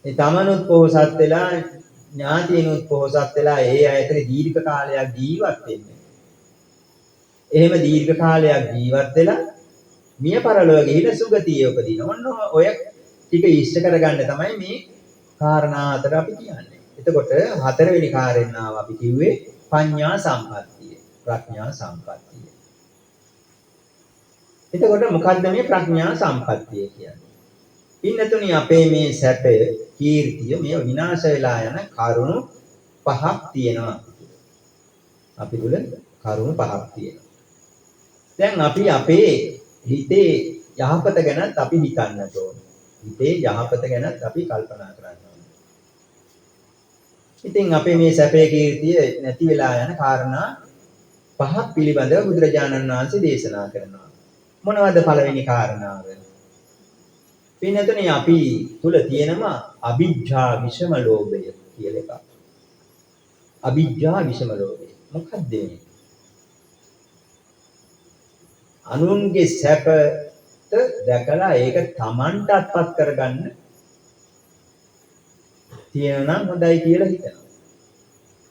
ඒ තමනුත් පොහොසත් වෙලා ඥාතීනුත් පොහොසත් වෙලා ඒ අතර දීර්ඝ කාලයක් ජීවත් වෙන්න. එහෙම දීර්ඝ කාලයක් ජීවත් වෙලා මිය පරලොව ගිහිලා සුගතියේ උපදින. ඔන්න ඔය ටික ඉෂ්ට කරගන්න තමයි මේ කාරණා හතර අපි කියන්නේ. එතකොට හතරවෙනි කාරණාව අපි කිව්වේ පඤ්ඤා සම්පත්තිය, ප්‍රඥා සම්පත්තිය. එතකොට මොකද්ද මේ ප්‍රඥා සම්පත්තිය කියන්නේ? පින්නතුනි අපේ මේ සැපය, කීර්තිය මේ විනාශ වෙලා යන කරුණු පහක් තියෙනවා අපි තුල. අපි තුල කරුණු පහක් තියෙනවා. දැන් අපි අපේ හිතේ යහපත ගැනත් අපි හිතන්නට ඕන. හිතේ යහපත ගැනත් අපි කල්පනා කරන්න ඕන. ඉතින් අපේ මේ සැපේ කීර්තිය නැති වෙලා යන කාරණා පහක් පිළිබඳව බුදුරජාණන් වහන්සේ දේශනා කරනවා. මොනවද පළවෙනි කාරණාව? පින්නතුනි අපි තුල තියෙනවා අවිජ්ජා විෂම ලෝභය කියලා එකක්. අවිජ්ජා විෂම ලෝභය. මොකද්ද මේ? අනුන්ගේ සැපත දැකලා ඒක තමන්ට අත්පත් කරගන්න තියෙනවා නම් හොඳයි කියලා හිතනවා.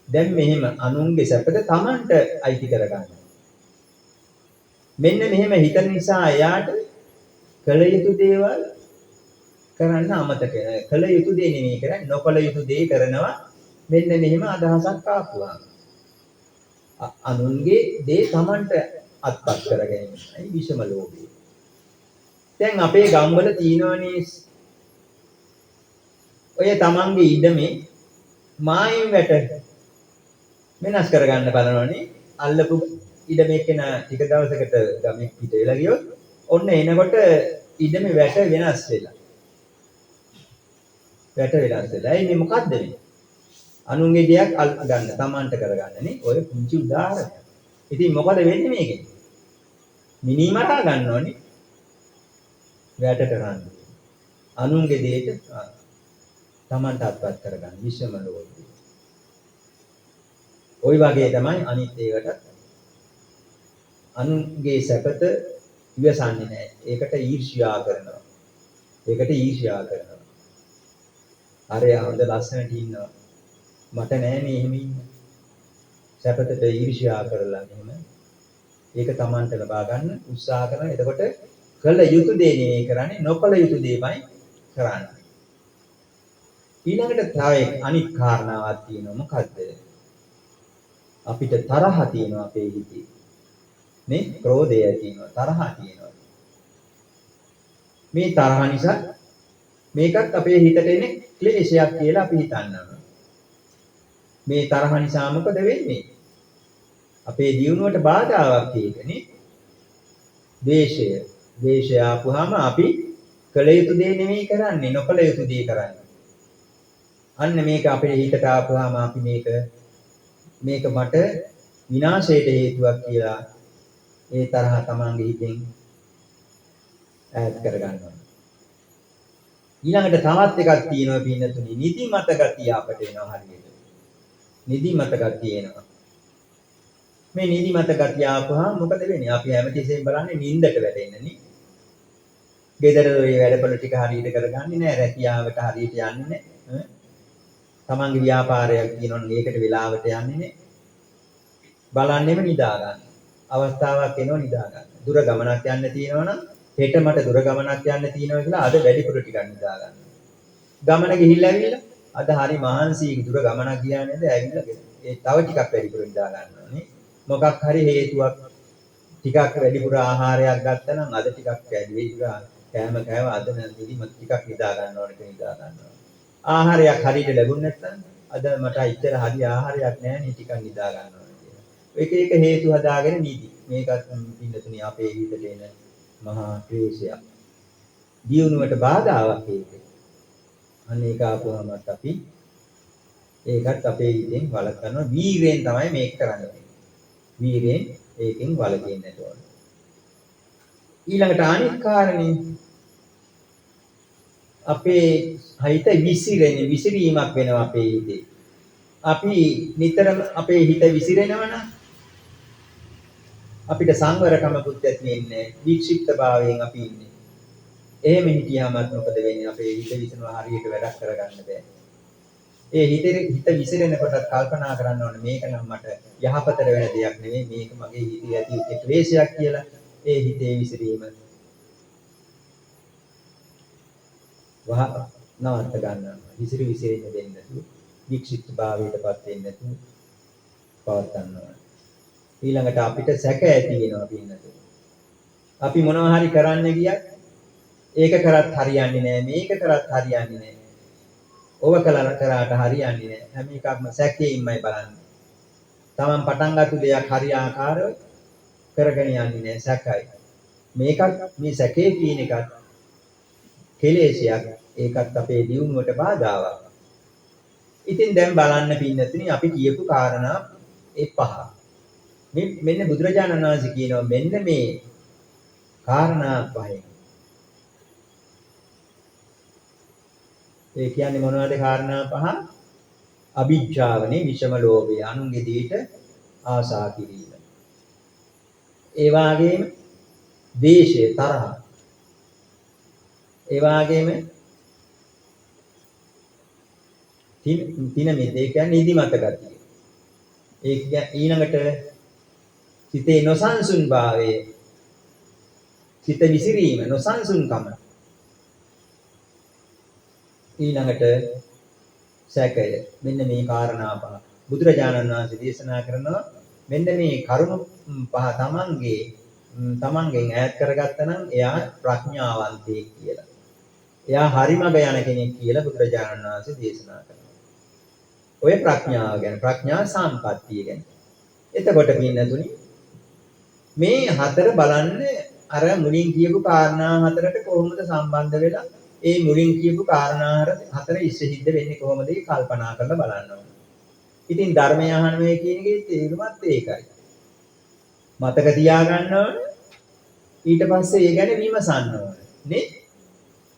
දැන් මෙහෙම අනුන්ගේ සැපත තමන්ට අයිති කරගන්න. මෙන්න මෙහෙම හිතන නිසා එයාට කළ යුතු දේවල් කරන්න අමතක වෙනවා. කළ යුතු දේ නෙමෙයි කරන්නේ, නොකළ යුතු දේ කරනවා. මෙන්න මෙහෙම අදහසක් ආපුවාම අනුන්ගේ දේ තමන්ට අත්පත් කර ගැනීමයි විෂම ලෝභය. දැන් අපේ ගම්වල තියෙනවනේ ඔය තමන්ගේ ඉඩමේ මායිම් වැට වෙනස් කරගන්න බලනවනේ. අල්ලපු ඉඩමේ කෙනා ටික දවසකට ගමේ පිට වෙලා ගියොත් ඔන්න එනකොට ඉඩමේ වැට වෙනස් වෙලා. වැට වෙනස් වෙලා. ඒ මේ මොකද්ද මේ? අනුන්ගේ දෙයක් අල් ගන්න තමන්ට කරගන්න නේ. ඔය පුංචි උදාහරණයක්. ඉතින් මොකද වෙන්නේ මේකෙන්? මිනී මරා ගන්න ඕනේ. වැටට රණ්ඩු. අනුන්ගේ දෙයට තමන්ට අත්පත් කරගන්න විෂම ලෝභය. ඔය වගේ තමයි අනිත් ඒවටත් අනුන්ගේ සැපත ඉවසන්නේ නැහැ. ඒකට ඊර්ෂ්‍යා කරනවා. ඒකට ඊර්ෂ්‍යා කරනවා. අරයා හොඳ ලස්සනට ඉන්නවා. මට නෑ නේ එහෙම ඉන්න. සැපතට ඊර්ෂ්‍යා කරලා එහෙම ඒක Tamanට ලබා ගන්න උත්සාහ කරනවා. එතකොට කළ යුතු දේ නෙවෙයි කරන්නේ, නොකළ යුතු දේමයි කරන්නේ. ඊළඟට තව අනිත් කාරණාවක් තියෙනවා. මොකද්ද? අපිට තරහ තියෙනවා අපේ හිතේ. නේ ක්‍රෝධය තියෙනවා, තරහ තියෙනවා. මේ තරහ නිසා මේකත් අපේ හිතට එන ක්ලේශයක් කියලා අපි හිතන්නවා. මේ තරහ නිසා මොකද වෙන්නේ? අපේ දියුණුවට බාධාවක් ඒකනේ. ද්වේෂය. ද්වේෂය ආපුවාම අපි කළ යුතු දේ නෙමෙයි කරන්නේ, නොකළ යුතු දේ කරන්නේ. අන්න මේක අපේ හිතට ආපුවාම අපි මේක මේක මට විනාශයට හේතුවක් කියලා ඒ තරහ තමන්ගේ හිතෙන් ඈත් කරගන්නවා. ඊළඟට තවත් එකක් තියෙනවා පින්නතුනි, නිදිමත ගතිය අපට එනවා හරියට. නිදිමත ගතිය එනවා. මේ නිදිමත ගතිය ආපුවාම මොකද වෙන්නේ? අපි හැමතිස්සෙම බලන්නේ නිින්දට වැටෙන්න නේ. ගෙදර ඔය වැඩපොළ ටික හරියට කරගන්නේ නෑ, රැකියාවට හරියට යන්නේ නෑ. තමන්ගේ ව්‍යාපාරයක් තියෙනවා නම් ඒකට වෙලාවට යන්නේ නෑ. බලන්නෙම නිදා ගන්න. අවස්ථාවක් එනවා නිදා ගන්න. දුර ගමනක් යන්න තියෙනවා නම් හෙට මට දුර ගමනක් යන්න තියෙනවා කියලා අද වැඩිපුර ටිකක් නිදා ගන්න. ගමන ගිහිල්ලා ඇවිල්ලා අද හරි මහන්සි දුර ගමනක් ගියා නේද ඇවිල්ලා ඒ තව ටිකක් වැඩිපුර නිදා ගන්න ඕනේ. මොකක් හරි හේතුවක් ටිකක් වැඩිපුර ආහාරයක් ගත්තා නම් අද ටිකක් වැඩිපුර කෑම කෑව අද නම් නිදිමත ටිකක් නිදා ගන්න ඕනේ කියලා නිදා ගන්නවා. ආහාරයක් හරියට ලැබුණ නැත්නම් අද මට ඉතල හරි ආහාරයක් නෑ නේ ටිකක් නිදා ගන්න ඕනේ කියලා. එක එක හේතු හදාගෙන නිදි. මේකත් පින්නතුනි අපේ හිතට එන මහා ක්ලේශයක්. දියුණුවට බාධාවක් ඒක. අන්න ඒක ආපුවාමත් අපි ඒකත් අපේ හිතෙන් වළක්වනවා. වීරයෙන් තමයි මේක කරන්නේ. වීරයෙන් ඒකෙන් වළකින්නට ඕන. ඊළඟට අනිත් කාරණේ අපේ හිත විසිරෙන විසිරීමක් වෙනවා අපේ හිතේ. අපි නිතරම අපේ හිත විසිරෙනවා නම් අපිට සංවරකමකුත් ඇති වෙන්නේ නැහැ. වික්ෂිප්ත භාවයෙන් අපි ඉන්නේ. එහෙම හිටියාමත් මොකද වෙන්නේ? අපේ හිත විසිරෙනවා, හරියට වැඩක් කරගන්න බෑ. ඒ හිත විසිරෙනකොටත් කල්පනා කරන්න ඕනේ මේක නම් මට යහපතට වෙන දෙයක් නෙවෙයි, මේක මගේ හිතේ ඇති වෙච්ච ක්ලේශයක් කියලා. ඒ හිතේ විසිරීම වහ නවත්ත ගන්නවා. විසිරි විසිරෙන්න දෙන්නේ නැතුව, වික්ෂිප්ත භාවයටපත් වෙන්නේ නැතුව පවත්වන්න ඕනේ. ඊළඟට අපිට සැක ඇති වෙනවා පින්නතුනි. අපි මොනවා හරි කරන්න ගියත් ඒක කරත් හරියන්නේ නෑ, මේක කරත් හරියන්නේ නෑ, ඔව කරාට හරියන්නේ නෑ. හැම එකක්ම සැකයෙන්මයි බලන්නේ. තමන් පටන් ගත්ත දෙයක් හරි ආකාරව කරගෙන යන්නේ නෑ, සැකයි. මේකත් මේ සැකේ කියන එකත් කෙලෙසයක්. ඒකත් අපේ දියුණුවට බාධාවක්. ඉතින් දැන් බලන්න පින්නතුනි අපි කියපු කාරණා ඒ පහ. මෙන්න බුදුරජාණන් වහන්සේ කියනවා මෙන්න මේ කාරණා පහෙන්. ඒ කියන්නේ මොනවද කාරණා පහ? අවිජ්ජාවනේ විෂම ලෝභය, අනුන්ගේ දේට ආසා කිරීම. ඒ වාගේම ද්වේෂය, තරහ. ඒ වාගේම තින මිද්ද, ඒ කියන්නේ නිදිමත ගතිය. ඒ කියන්නේ ඊළඟට සිතේ නොසන්සුන් භාවය, සිත විසිරීම, නොසන්සුන්කම. ඊළඟට සැකය. මෙන්න මේ කාරණා පහ බුදුරජාණන් වහන්සේ දේශනා කරනවා. මෙන්න මේ කරුණු පහ තමන්ගෙන් ඈත් කරගත්තා නම් එයා ප්‍රඥාවන්තයෙක් කියලා. එයා හරි මඟ යන කෙනෙක් කියලා බුදුරජාණන් වහන්සේ දේශනා කරනවා. ඔය ප්‍රඥාව ගැන, ප්‍රඥා සම්පත්තිය ගැන. එතකොට පින්නතුනි මේ හතර බලන්න අර මුලින් කියපු කාරණා හතරට කොහොමද සම්බන්ධ වෙලා ඒ මුලින් කියපු කාරණා හතර ඉස්ස සිද්ධ වෙන්නේ කොහොමද කියලා කල්පනා කරලා බලන්න ඕනේ. ඉතින් ධර්මය අහනවා කියන එකේ තේරුමත් ඒකයි. මතක තියාගන්න ඕනේ. ඊට පස්සේ ඒ ගැන විමසන්න ඕනේ. නේ?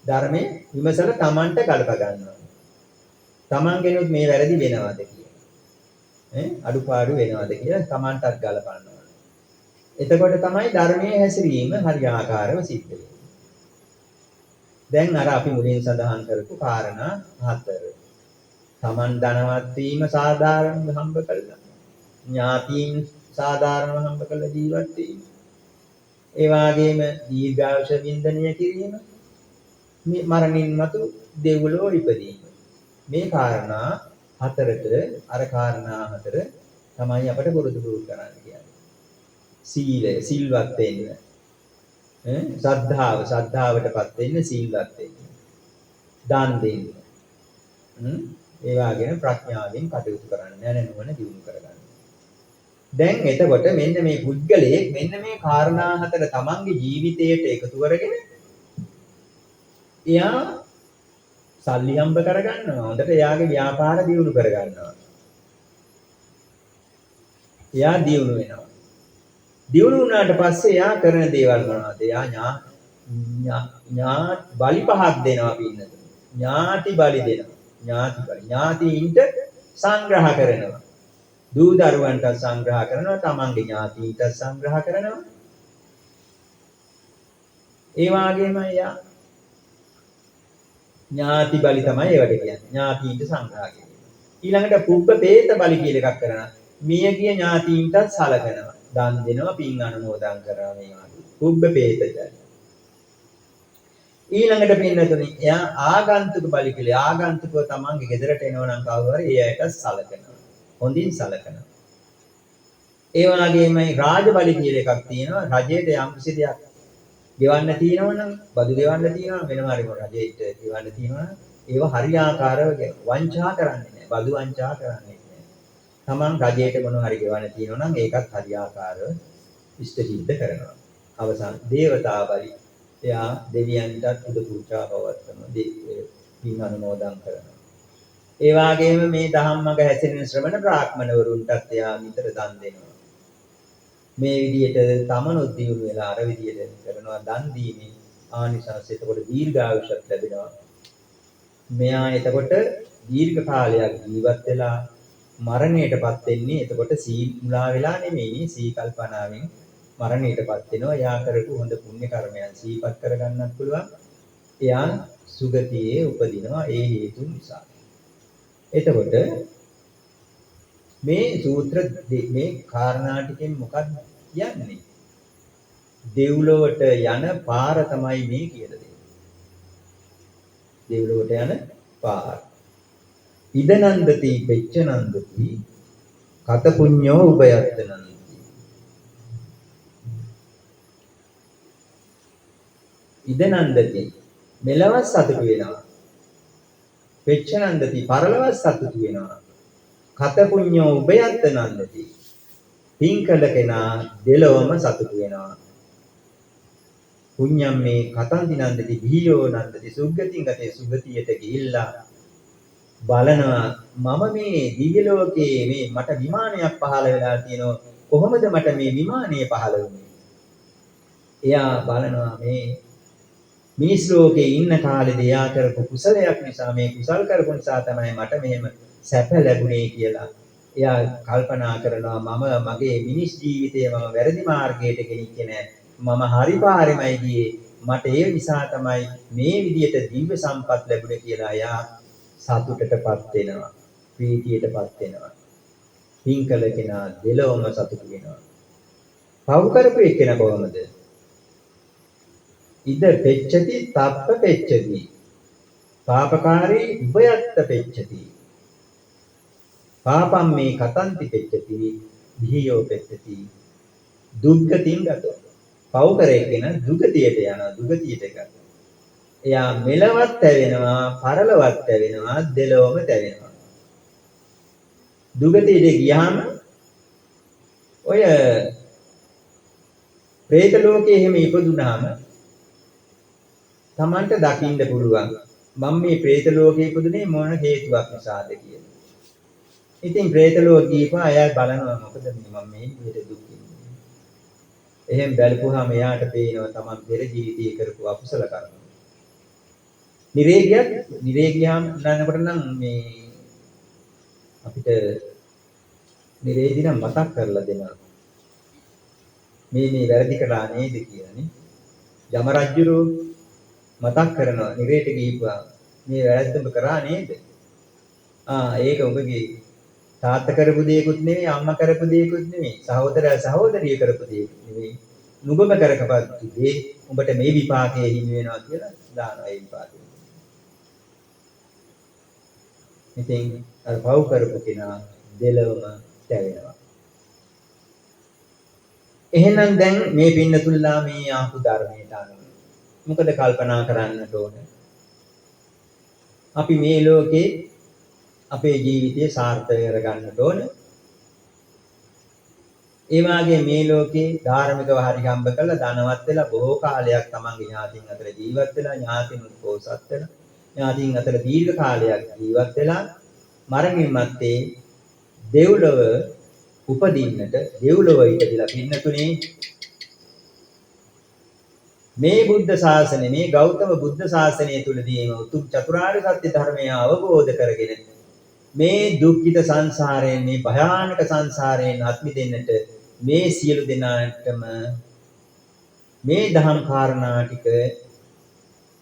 ධර්මයේ විමසලා Tamanට ගලප ගන්න ඕනේ. Tamanගෙනුත් මේ වැරදි වෙනවද කියලා. ඈ අඩුපාඩු වෙනවද කියලා Tamanටත් ගලපන්න ඕනේ. එතකොට තමයි ධර්මයේ හැසිරීම හරියාකාරව සිද්ධ වෙන්නේ. දැන් අර අපි මුලින් සඳහන් කරපු කාරණා හතර. තමන් ධනවත් වීම සාධාරණව හම්බ කළා. ඥාතීන් සාධාරණව හම්බ කළ ජීවත් වීම. ඒ වගේම දීර්ඝායුෂ වින්දනය කිරීම. මේ මරණින් මතු දෙව්ලොව ඉපදීම. මේ කාරණා හතරට අර කාරණා හතර තමයි අපට පුරුදු පුහුණු කරන්න කියන්නේ. සීලය, සිල්වත් වෙන්න. ශ්‍රද්ධාව, ශ්‍රද්ධාවටපත් වෙන්න සිල්වත් වෙන්න. දන් දෙන්න. ඒ වගේම ප්‍රඥාවෙන් කටයුතු කරන්න, යන නුවණ දියුණු කරගන්න. දැන් එතකොට මෙන්න මේ පුද්ගලයෙක් මෙන්න මේ කාරණා හතර තමන්ගේ ජීවිතයට එකතු කරගෙන එයා සල්ලි හම්බ කරගන්නවා. හොඳට එයාගේ ව්‍යාපාර දියුණු කරගන්නවා. එයා දියුණු වෙනවා. දියුණු වුණාට පස්සේ එයා කරන දේවල් මොනවද? එයා ඥා බලි පහක් දෙනවා පින්නතුනි. ඥාති බලි දෙනවා. ඥාති බලි. ඥාතීන්ට සංග්‍රහ කරනවා. දූ දරුවන්ට සංග්‍රහ කරනවා. තමන්ගේ ඥාතීන්ට සංග්‍රහ කරනවා. ඒ වගේම එයා ඥාති බලි තමයි ඒවට කියන්නේ. ඥාතීන්ට සංග්‍රහ කිරීම. ඊළඟට පුබ්බ පේත බලි කියලා එකක් කරනවා. මියගිය ඥාතීන්ටත් සලකනවා. දන් දෙනවා, පින් අනුමෝදන් කරනවා මේ වගේ. පුබ්බ පේත බලි. ඊළඟට පින්නතුනි එයා ආගන්තුක බලි කියලා. ආගන්තුකව තමන්ගේ ගෙදරට එනවා නම් කවුරු හරි ඒ අයට සලකනවා. හොඳින් සලකනවා. ඒ වගේම රාජ බලි කියලා එකක් තියෙනවා. රජයට යම් කිසි දෙයක් ගෙවන්න තියෙනවා නම්, බදු ගෙවන්න තියෙනවා නම්, වෙනම හරි මොන රජයට ගෙවන්න තියෙනවා නම් ඒව හරියාකාරව වංචා කරන්නේ නැහැ. බදු වංචා කරන්නේ නැහැ. තමන් රජයට මොන හරි ගෙවන්න තියෙනවා නම් ඒකත් හරියාකාරව ඉෂ්ට සිද්ධ කරනවා. අවසාන දේවතා බලි. එයා දෙවියන්ටත් පුද පූජා පවත්වනවා. පින් අනුමෝදන් කරනවා. ඒ වගේම මේ දහම් මඟ හැසිරෙන ශ්‍රමණ බ්‍රාහ්මණවරුන්ටත් එයා නිතර දන් දෙනවා. මේ විදිහට තමනුත් දියුණු වෙලා අර විදිහට කරනවා දන් දීමේ ආනිසංස. එතකොට දීර්ඝායුෂත් ලැබෙනවා. මෙයා එතකොට දීර්ඝ කාලයක් ජීවත් වෙලා මරණයටපත් වෙන්නේ එතකොට සී මුලා වෙලා නෙමෙයි, සී කල්පනාවෙන් මරණයටපත් වෙනවා. එයා කරපු හොඳ පුණ්‍ය කර්මයන් සිහිපත් කරගන්නත් පුළුවන්. එයා සුගතියේ උපදිනවා ඒ හේතුන් නිසා. එතකොට මේ සූත්‍ර මේ කාරණා ටිකෙන් මොකක්ද කියන්නේ? දෙව්ලොවට යන පාර තමයි මේ කියලා දෙන්නේ. දෙව්ලොවට යන පාර. ඉදනන්දති පෙච්චනන්දති කත පුඤ්ඤෝ උභයත්ත නන්දති. ඉදනන්දති මෙලව සතුටු වෙනවා. පෙච්චනන්දති පරලොව සතුටු වෙනවා. කත පුඤ්ඤෝ උභයත්ත නන්දති. පින් කළ කෙනා දෙලොවම සතුටු වෙනවා. පුඤ්ඤම් මේ කතන්ති නන්දති දීයෝ නන්දති සුග්ගතින් ගතේ සුගතියට ගිහිල්ලා බලනවා මම මේ දිව්‍ය ලෝකයේ මේ මට විමානයක් පහළ වෙලා තියෙනවා, කොහොමද මට මේ විමානය පහළ වුනේ? එයා බලනවා මේ මිනිස් ලෝකේ ඉන්න කාලෙදී එයා කරපු කුසලයක් නිසා, මේ කුසල් කරපු නිසා තමයි මට මෙහෙම සැප ලැබුණේ කියලා. එයා කල්පනා කරනවා මම මගේ මිනිස් ජීවිතය මම වැරදි මාර්ගයට ගෙනිච්චේ නෑ, මම හරි පාරෙමයි ගියේ, මට ඒ නිසා තමයි මේ විදියට දිව්‍ය සම්පත් ලැබුණේ කියලා එයා සතුටටපත් වෙනවා, ප්‍රීතියටපත් වෙනවා. පින් කළ කෙනා දෙලොවම සතුටු වෙනවා. පව් කරපු එක්කෙනා කොහොමද? ඉද පෙච්ඡති තප්ප පෙච්ඡති පාපකාරී උභයත්ත පෙච්ඡති පාපම් මේ කතන්ති පෙච්ඡති බිහියෝ පෙච්ඡති දුක්ගතින් ගතෝ. පව් කර එක්කෙනා දුගතියට යනවා, දුගතියට ගතෝ. එයා මෙලවත් තැවෙනවා, පරලොවත් තැවෙනවා, දෙලොවම තැවෙනවා. දුගතියට ගියාම ඔය പ്രേත ලෝකයේ එහෙම ඉපදුනාම තමන්ට දකින්න පුළුවන් මම මේ പ്രേත ලෝකයේ ඉපදුනේ මොන හේතුවක් නිසාද කියලා. ඉතින් പ്രേත ලෝකෙ ගිහපුවා අය බලනවා මොකද මේ මම මේ විදිහට දුක් විඳින්නේ. එහෙම බලපුවාම එයාට පේනවා තමන් පෙර ජීවිතයේ කරපු අකුසල කර්ම. නිරේ ගියත් නිරේ ගියාම නනකොට නම් මේ අපිට නිරේදී නම් මතක් කරලා දෙනවා. මේ මේ වැරදි කළා නේද කියලානේ. යම රජුරෝ මතක් කරනවා නිරේට ගිහපුවා මේ වැරද්ද ඔබ කරා නේද? ආ ඒක ඔබගේ තාත්තා කරපු දේකුත් නෙවෙයි, අම්මා කරපු දේකුත් නෙවෙයි, සහෝදරයා සහෝදරිය කරපු දේකුත් නෙවෙයි. නුඹම කරකපත්තු දේ උඹට මේ විපාකයේ හිමි වෙනවා කියලා දානවා ඒ විපාකය. ඉතින් අර පව් කරපු කෙනා දෙලොවම තැවෙනවා. එහෙනම් දැන් මේ පින්නතුල්ලා මේ ආපු ධර්මයට අනුව මොකද කල්පනා කරන්නට ඕන? අපි මේ ලෝකේ අපේ ජීවිතය සාර්ථක කරගන්නට ඕන. ඒ වාගේ මේ ලෝකේ ධාර්මිකව හරි හම්බ කරලා ධනවත් වෙලා බොහෝ කාලයක් තමන්ගේ ඥාතීන් අතර ජීවත් වෙලා ඥාතිනුත් පෝසත් වෙලා ඥාතීන් අතර දීර්ඝ කාලයක් ජීවත් වෙලා මරණින් මත්තේ දෙව්ලොව උපදින්නට, දෙව්ලොව ඉපදිලා පින්නතුනේ මේ බුද්ධ ශාසනය, මේ ගෞතම බුද්ධ ශාසනය තුලදීම උතුම් චතුරාර්ය සත්‍ය ධර්මය අවබෝධ කරගෙන මේ දුක්ඛිත සංසාරයෙන්, මේ භයානක සංසාරයෙන් අත් මිදෙන්නට මේ සියලු දෙනාටම මේ දහම් කාරණා ටික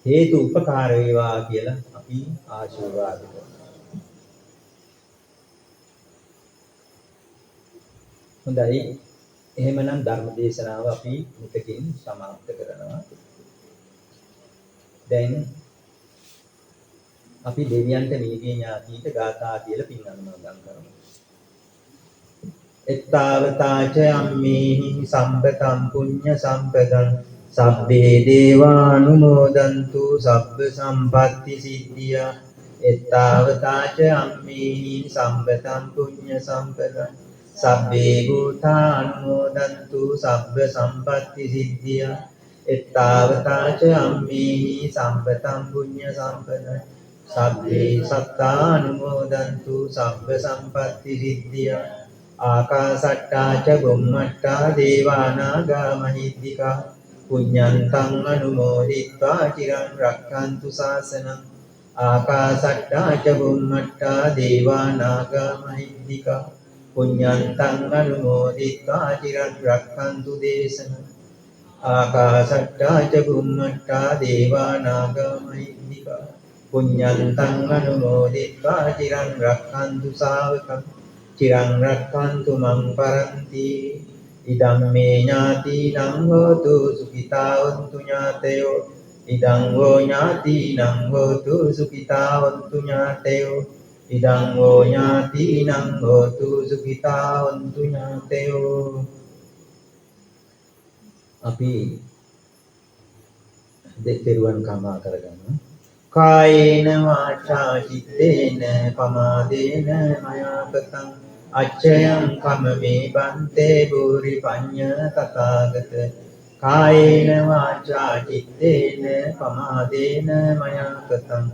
හේතු උපකාර වේවා කියලා අපි ආශිර්වාද කරනවා. හොඳයි, එහෙමනම් ධර්ම දේශනාව අපි මෙතකින් සමාප්ත කරනවා. දැන් අපි දෙවියන්ට මියගිය ඥාතීන්ට ගාථා කියලා පින් අනුමෝදන් කරමු. එත්තාවතාච අම්මේහි සම්පතං පුඤ්ඤ සම්පතං සබ්බේ දේවානුමෝදන්තු සබ්බ සම්පත්ති සිද්ධියා. එත්තාවතාච අම්මේහි සම්පතං පුඤ්ඤ සම්පතං සබ්බේ භූතානුමෝදන්තු සබ්බ සම්පත්ති සිද්ධියා. එත්තාවතාච අම්මේහි සම්පතං පුඤ්ඤ සම්පතං සබ්බේ සත්තානුමෝදන්තු සබ්බ සම්පත්ති සිද්ධියා. ආකාසට්ටා ච බුම්මට්ටා දේවානාගා මහිද්దికා පුඤ්ඤන්තං අනුමෝදිත්වා චිරං රක්ඛන්තු ශාසනං. ආකාසට්ටා ච බුම්මට්ටා දේවානාගා මහිද්దికා පුඤ්ඤන්තං අනුමෝදිත්වා චිරං රක්ඛන්තු දේශනං. ආකාසට්ටා ච බුම්මට්ටා දේවානාගා මහිද්దికා පුඤ්ඤන්තං අනුමෝදිත්වා චිරං රක්ඛන්තු ශාවකං චිරං රක්ඛන්තු මං පරන්ති. ඉදං මේ ඥාතිනං හෝතු සුඛිතා හොන්තු ඥාතයෝ. ඉදං හෝ ඥාතිනං හෝතු සුඛිතා හොන්තු ඥාතයෝ. ඉදං හෝ ඥාතිනං හෝතු සුඛිතා හොන්තු ඥාතයෝ. අපි දෙතෙරුවන් කමා කරගන්න. කායේන වාචා චිත්තේන පමාදේන මයා කතං අච්ඡයං කම මේ බන්තේ භූරි පඤ්ඤ තථාගත. කායේන වාචා චිත්තේන පමාදේන මයා කතං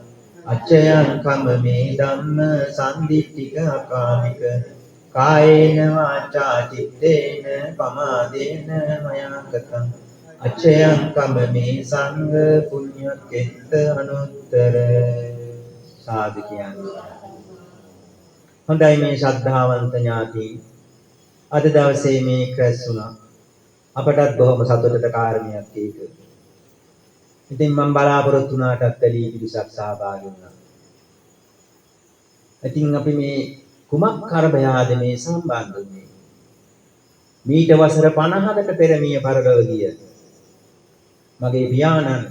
අච්ඡයං කම මේ ධම්ම සම්දිට්ඨික අකාමික. කායේන වාචා චිත්තේන පමාදේන මයා කතං අච්ඡයං කම මේ සංඝ පුඤ්ඤකෙත්ත අනුත්තර. සාදු කියන්නේ. හොඳයි, මේ ශ්‍රද්ධාවන්ත ඥාතීන් අද දවසේ මේ රැස් වුණා. අපටත් බොහොම සතුටට කාරණයක් ඒක. ඉතින් මම බලාපොරොත්තු වුණාටත් වැඩි පිරිසක් සහභාගී වුණා. ඉතින් අපි මේ කුමක් කරබයාද මේ සම්බන්ධ වුණේ? මීට වසර 50කට පෙර මිය පරලොව ගිය මගේ පියාණන්,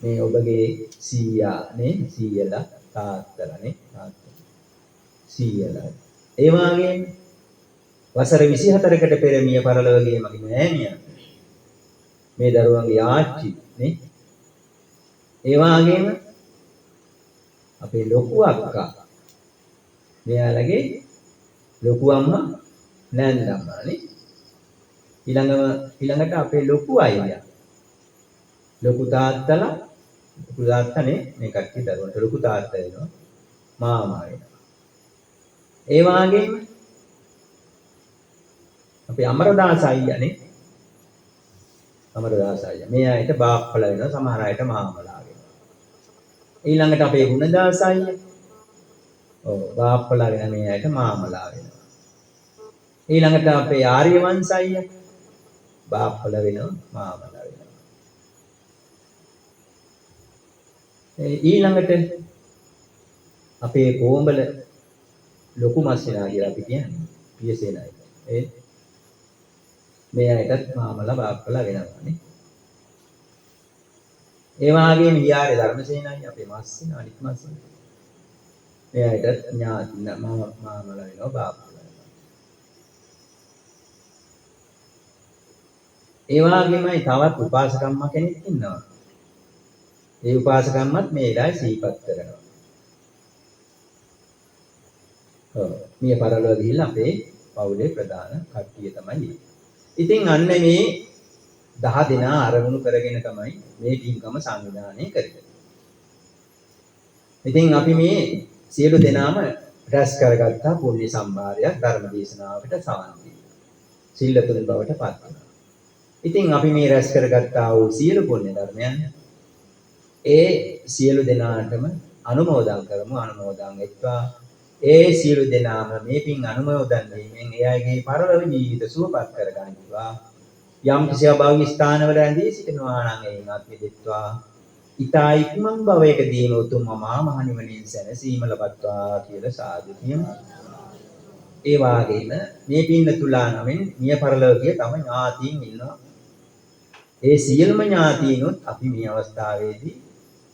මේ ඔබගේ සීයා නේ, සීයලා තාත්තලා නේ, තාත්තා සීයලා. ඒ වගේම වසර 24කට පෙර මිය පරලොව ගිය මගේ මෑණියන්, මේ දරුවන්ගේ ආච්චි නේ. ඒ වගේම අපේ ලොකු අක්කා, මෙයාලගේ ලොකු අම්මා නෑන්දම්මා නේ. ඊළඟට අපේ ලොකු අයියා, ලොකු තාත්තලා, ලොකු තාත්තා නේ මේ කට්ටිය දරුවන්ට ලොකු තාත්තා වෙනවා, මාමා වෙනවා. ඒ වගේම අපේ අමරදාස අයියා නේ, අමරදාස අයියා මේ අයට බාප්පලා වෙනවා, සමහර අයට මාමලා වෙනවා. ඊළඟට අපේ ගුණදාස අයියා, ඔව් බාප්පලා වෙන මේ අයට මාමලා වෙනවා. ඊළඟට අපේ ආර්යවංශ අයියා, බාප්පලා වෙනවා, මාමලා වෙනවා. ඊළඟට අපේ කෝඹල ලොකු මස්සිනා කියලා අපි කියන්නේ පියසේනයි. ඒ මේ අයටත් මාමලා බාප්පලා වෙනවා නේ. ඒ වගේම විහාරේ ධර්මසේනයි අපේ මස්සිනා අනිත් මස්සිනා. මේ අයටත් ඥාති මාමලා වෙනවා බාප්පලා වෙනවා. ඒ වගේමයි තවත් උපාසකම්මා කෙනෙක් ඉන්නවා. ඒ උපාසකම්මත් මේ වෙලාවේ සිහිපත් කරනවා. ඔව් මිය පරලොව ගිහිල්ලා අපේ පවුලේ ප්‍රධාන කට්ටිය තමයි ඒ. ඉතින් අන්න මේ 10 දෙනා අරමුණු කරගෙන තමයි මේ පින්කම සංවිධානය කරන්නේ. ඉතින් අපි මේ සියලු දෙනාම රැස් කරගත්තා පුණ්‍ය සම්භාරයක් ධර්ම දේශනාවකට සවන් දීලා. සිල්ලතුන් බවට පත් වුණා. ඉතින් අපි මේ රැස් කරගත්තා වූ සියලු පුණ්‍ය ධර්මයන් ඒ සියලු දෙනාටම අනුමෝදන් කරමු. අනුමෝදන් වෙත්වා. ඒ සියලු දෙනාම මේ පින් අනුමෝදන් වීමෙන් ඒ අයගේ පරලොව ජීවිත සුවපත් කරගනිත්වා. යම් කිසි අභාග්‍ය ස්ථානවල ඇඳී සිටිනවා නම් එයින් අත් මිදෙත්වා. ඊතා ඉක්මන් භවයකදීම උතුම් අමා මහ නිවනින් සැනසීම ලබත්වා කියලා සාදු කියමු. ඒ වාගේම මේ පින්න තුලා නමින් මිය පරලොව ගිය තම ඥාතීන් ඉන්නවා. ඒ සියලුම ඥාතීනුත් අපි මේ අවස්ථාවේදී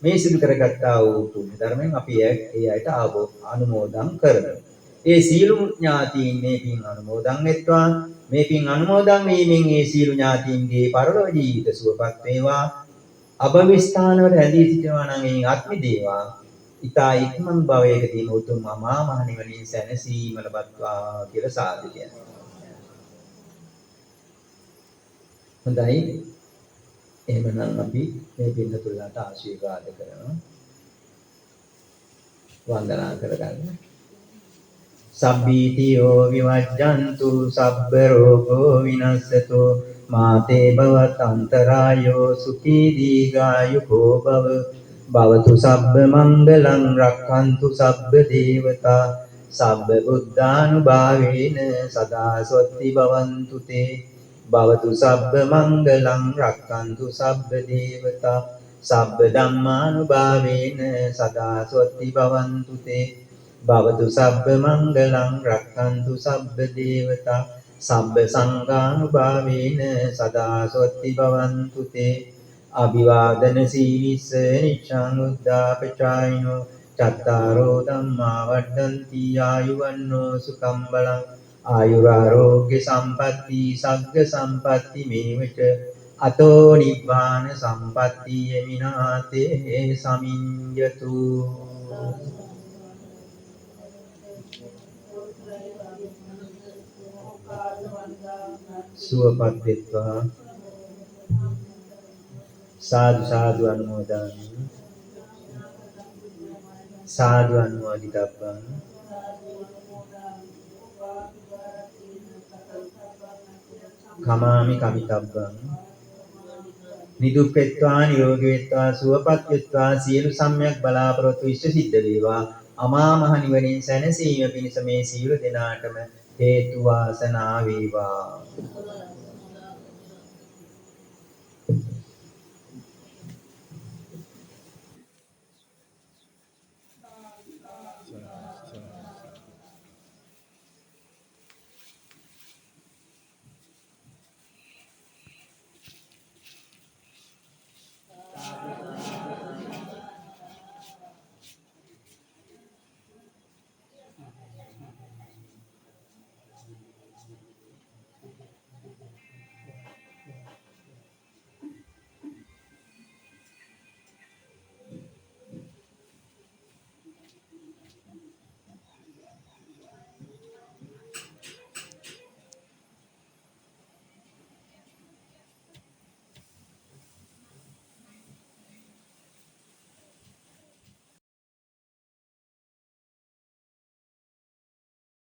මේ සිදු කරගත්තා වූ පුණ්‍ය ධර්මයෙන් අපි ඒ අයට අනුමෝදන් කරමු. ඒ සියලුම ඥාතීන් මේ පින් අනුමෝදන් වෙත්වා. මේ පින් අනුමෝදන් වීමෙන් ඒ සියලු ඥාතීන්ගේ පරලොව ජීවිත සුවපත් වේවා. අභව ස්ථානවල ඇඳී සිටිනවා නම් එයින් අත් මිදේවා. ඊතා ඉක්මන් භවයකදී උතුම් අමා මහ නිවනින් සැනසීම ලබත්වා කියලා සාදු කියනවා. හොඳයි. එහෙමනම් අපි මේ පින්නතුල්ලාට ආශිර්වාද කරනවා. වන්දනා කරගන්න. සබ්බීතියෝ විවජ්ජන්තු සබ්බ රෝගෝ විනස්සතු මාතේ භවත් අන්තරායෝ සුඛී දීඝායුකෝ භව. භවතු සබ්බ මංගලං රක්ඛන්තු සබ්බ දේවතා සබ්බ බුද්ධානුභාවේන සදා ස්වස්ති භවන්තු තේ. භවතු සබ්බ මංගලං රක්ඛන්තු සබ්බ දේවතා සබ්බ ධම්මානුභාවේන සදා ස්වස්ති භවන්තු තේ. භවතු සබ්බ මංගලං රක්ඛන්තු සබ්බ දේවතා සබ්බ සංඝානුභාවේන සදා ස්වස්ති භවන්තු තේ. අභිවාදන සීලිස්ස නිච්ඡං උද්ධාපචායිනෝ චත්තාරෝ ධම්මා වඩ්ඩಂತಿ ආයුවන්නෝ සුඛං බලං. ආයුරාරෝග්‍ය සම්පatti සග්ග සම්පatti මේවච අතෝ නිබ්බාන සම්පatti යමිනාතේ සමිඤ්ඤතු. සුවපත් වෙත්වා. සාදු සාදු අනුමෝදන්. සාදු අනුමෝදිතබ්බං. කමාමි කමිතබ්බං. නිදුක් වෙත්වා නිරෝගී වෙත්වා සුවපත් වෙත්වා. සියලු සම්‍යක් බලාපොරොත්තු ඉෂ්ට සිද්ධ වේවා. අමා මහ නිවනින් සැනසීම පිණිස මේ සියලු දෙනාටම හේතු වාසනා වේවා.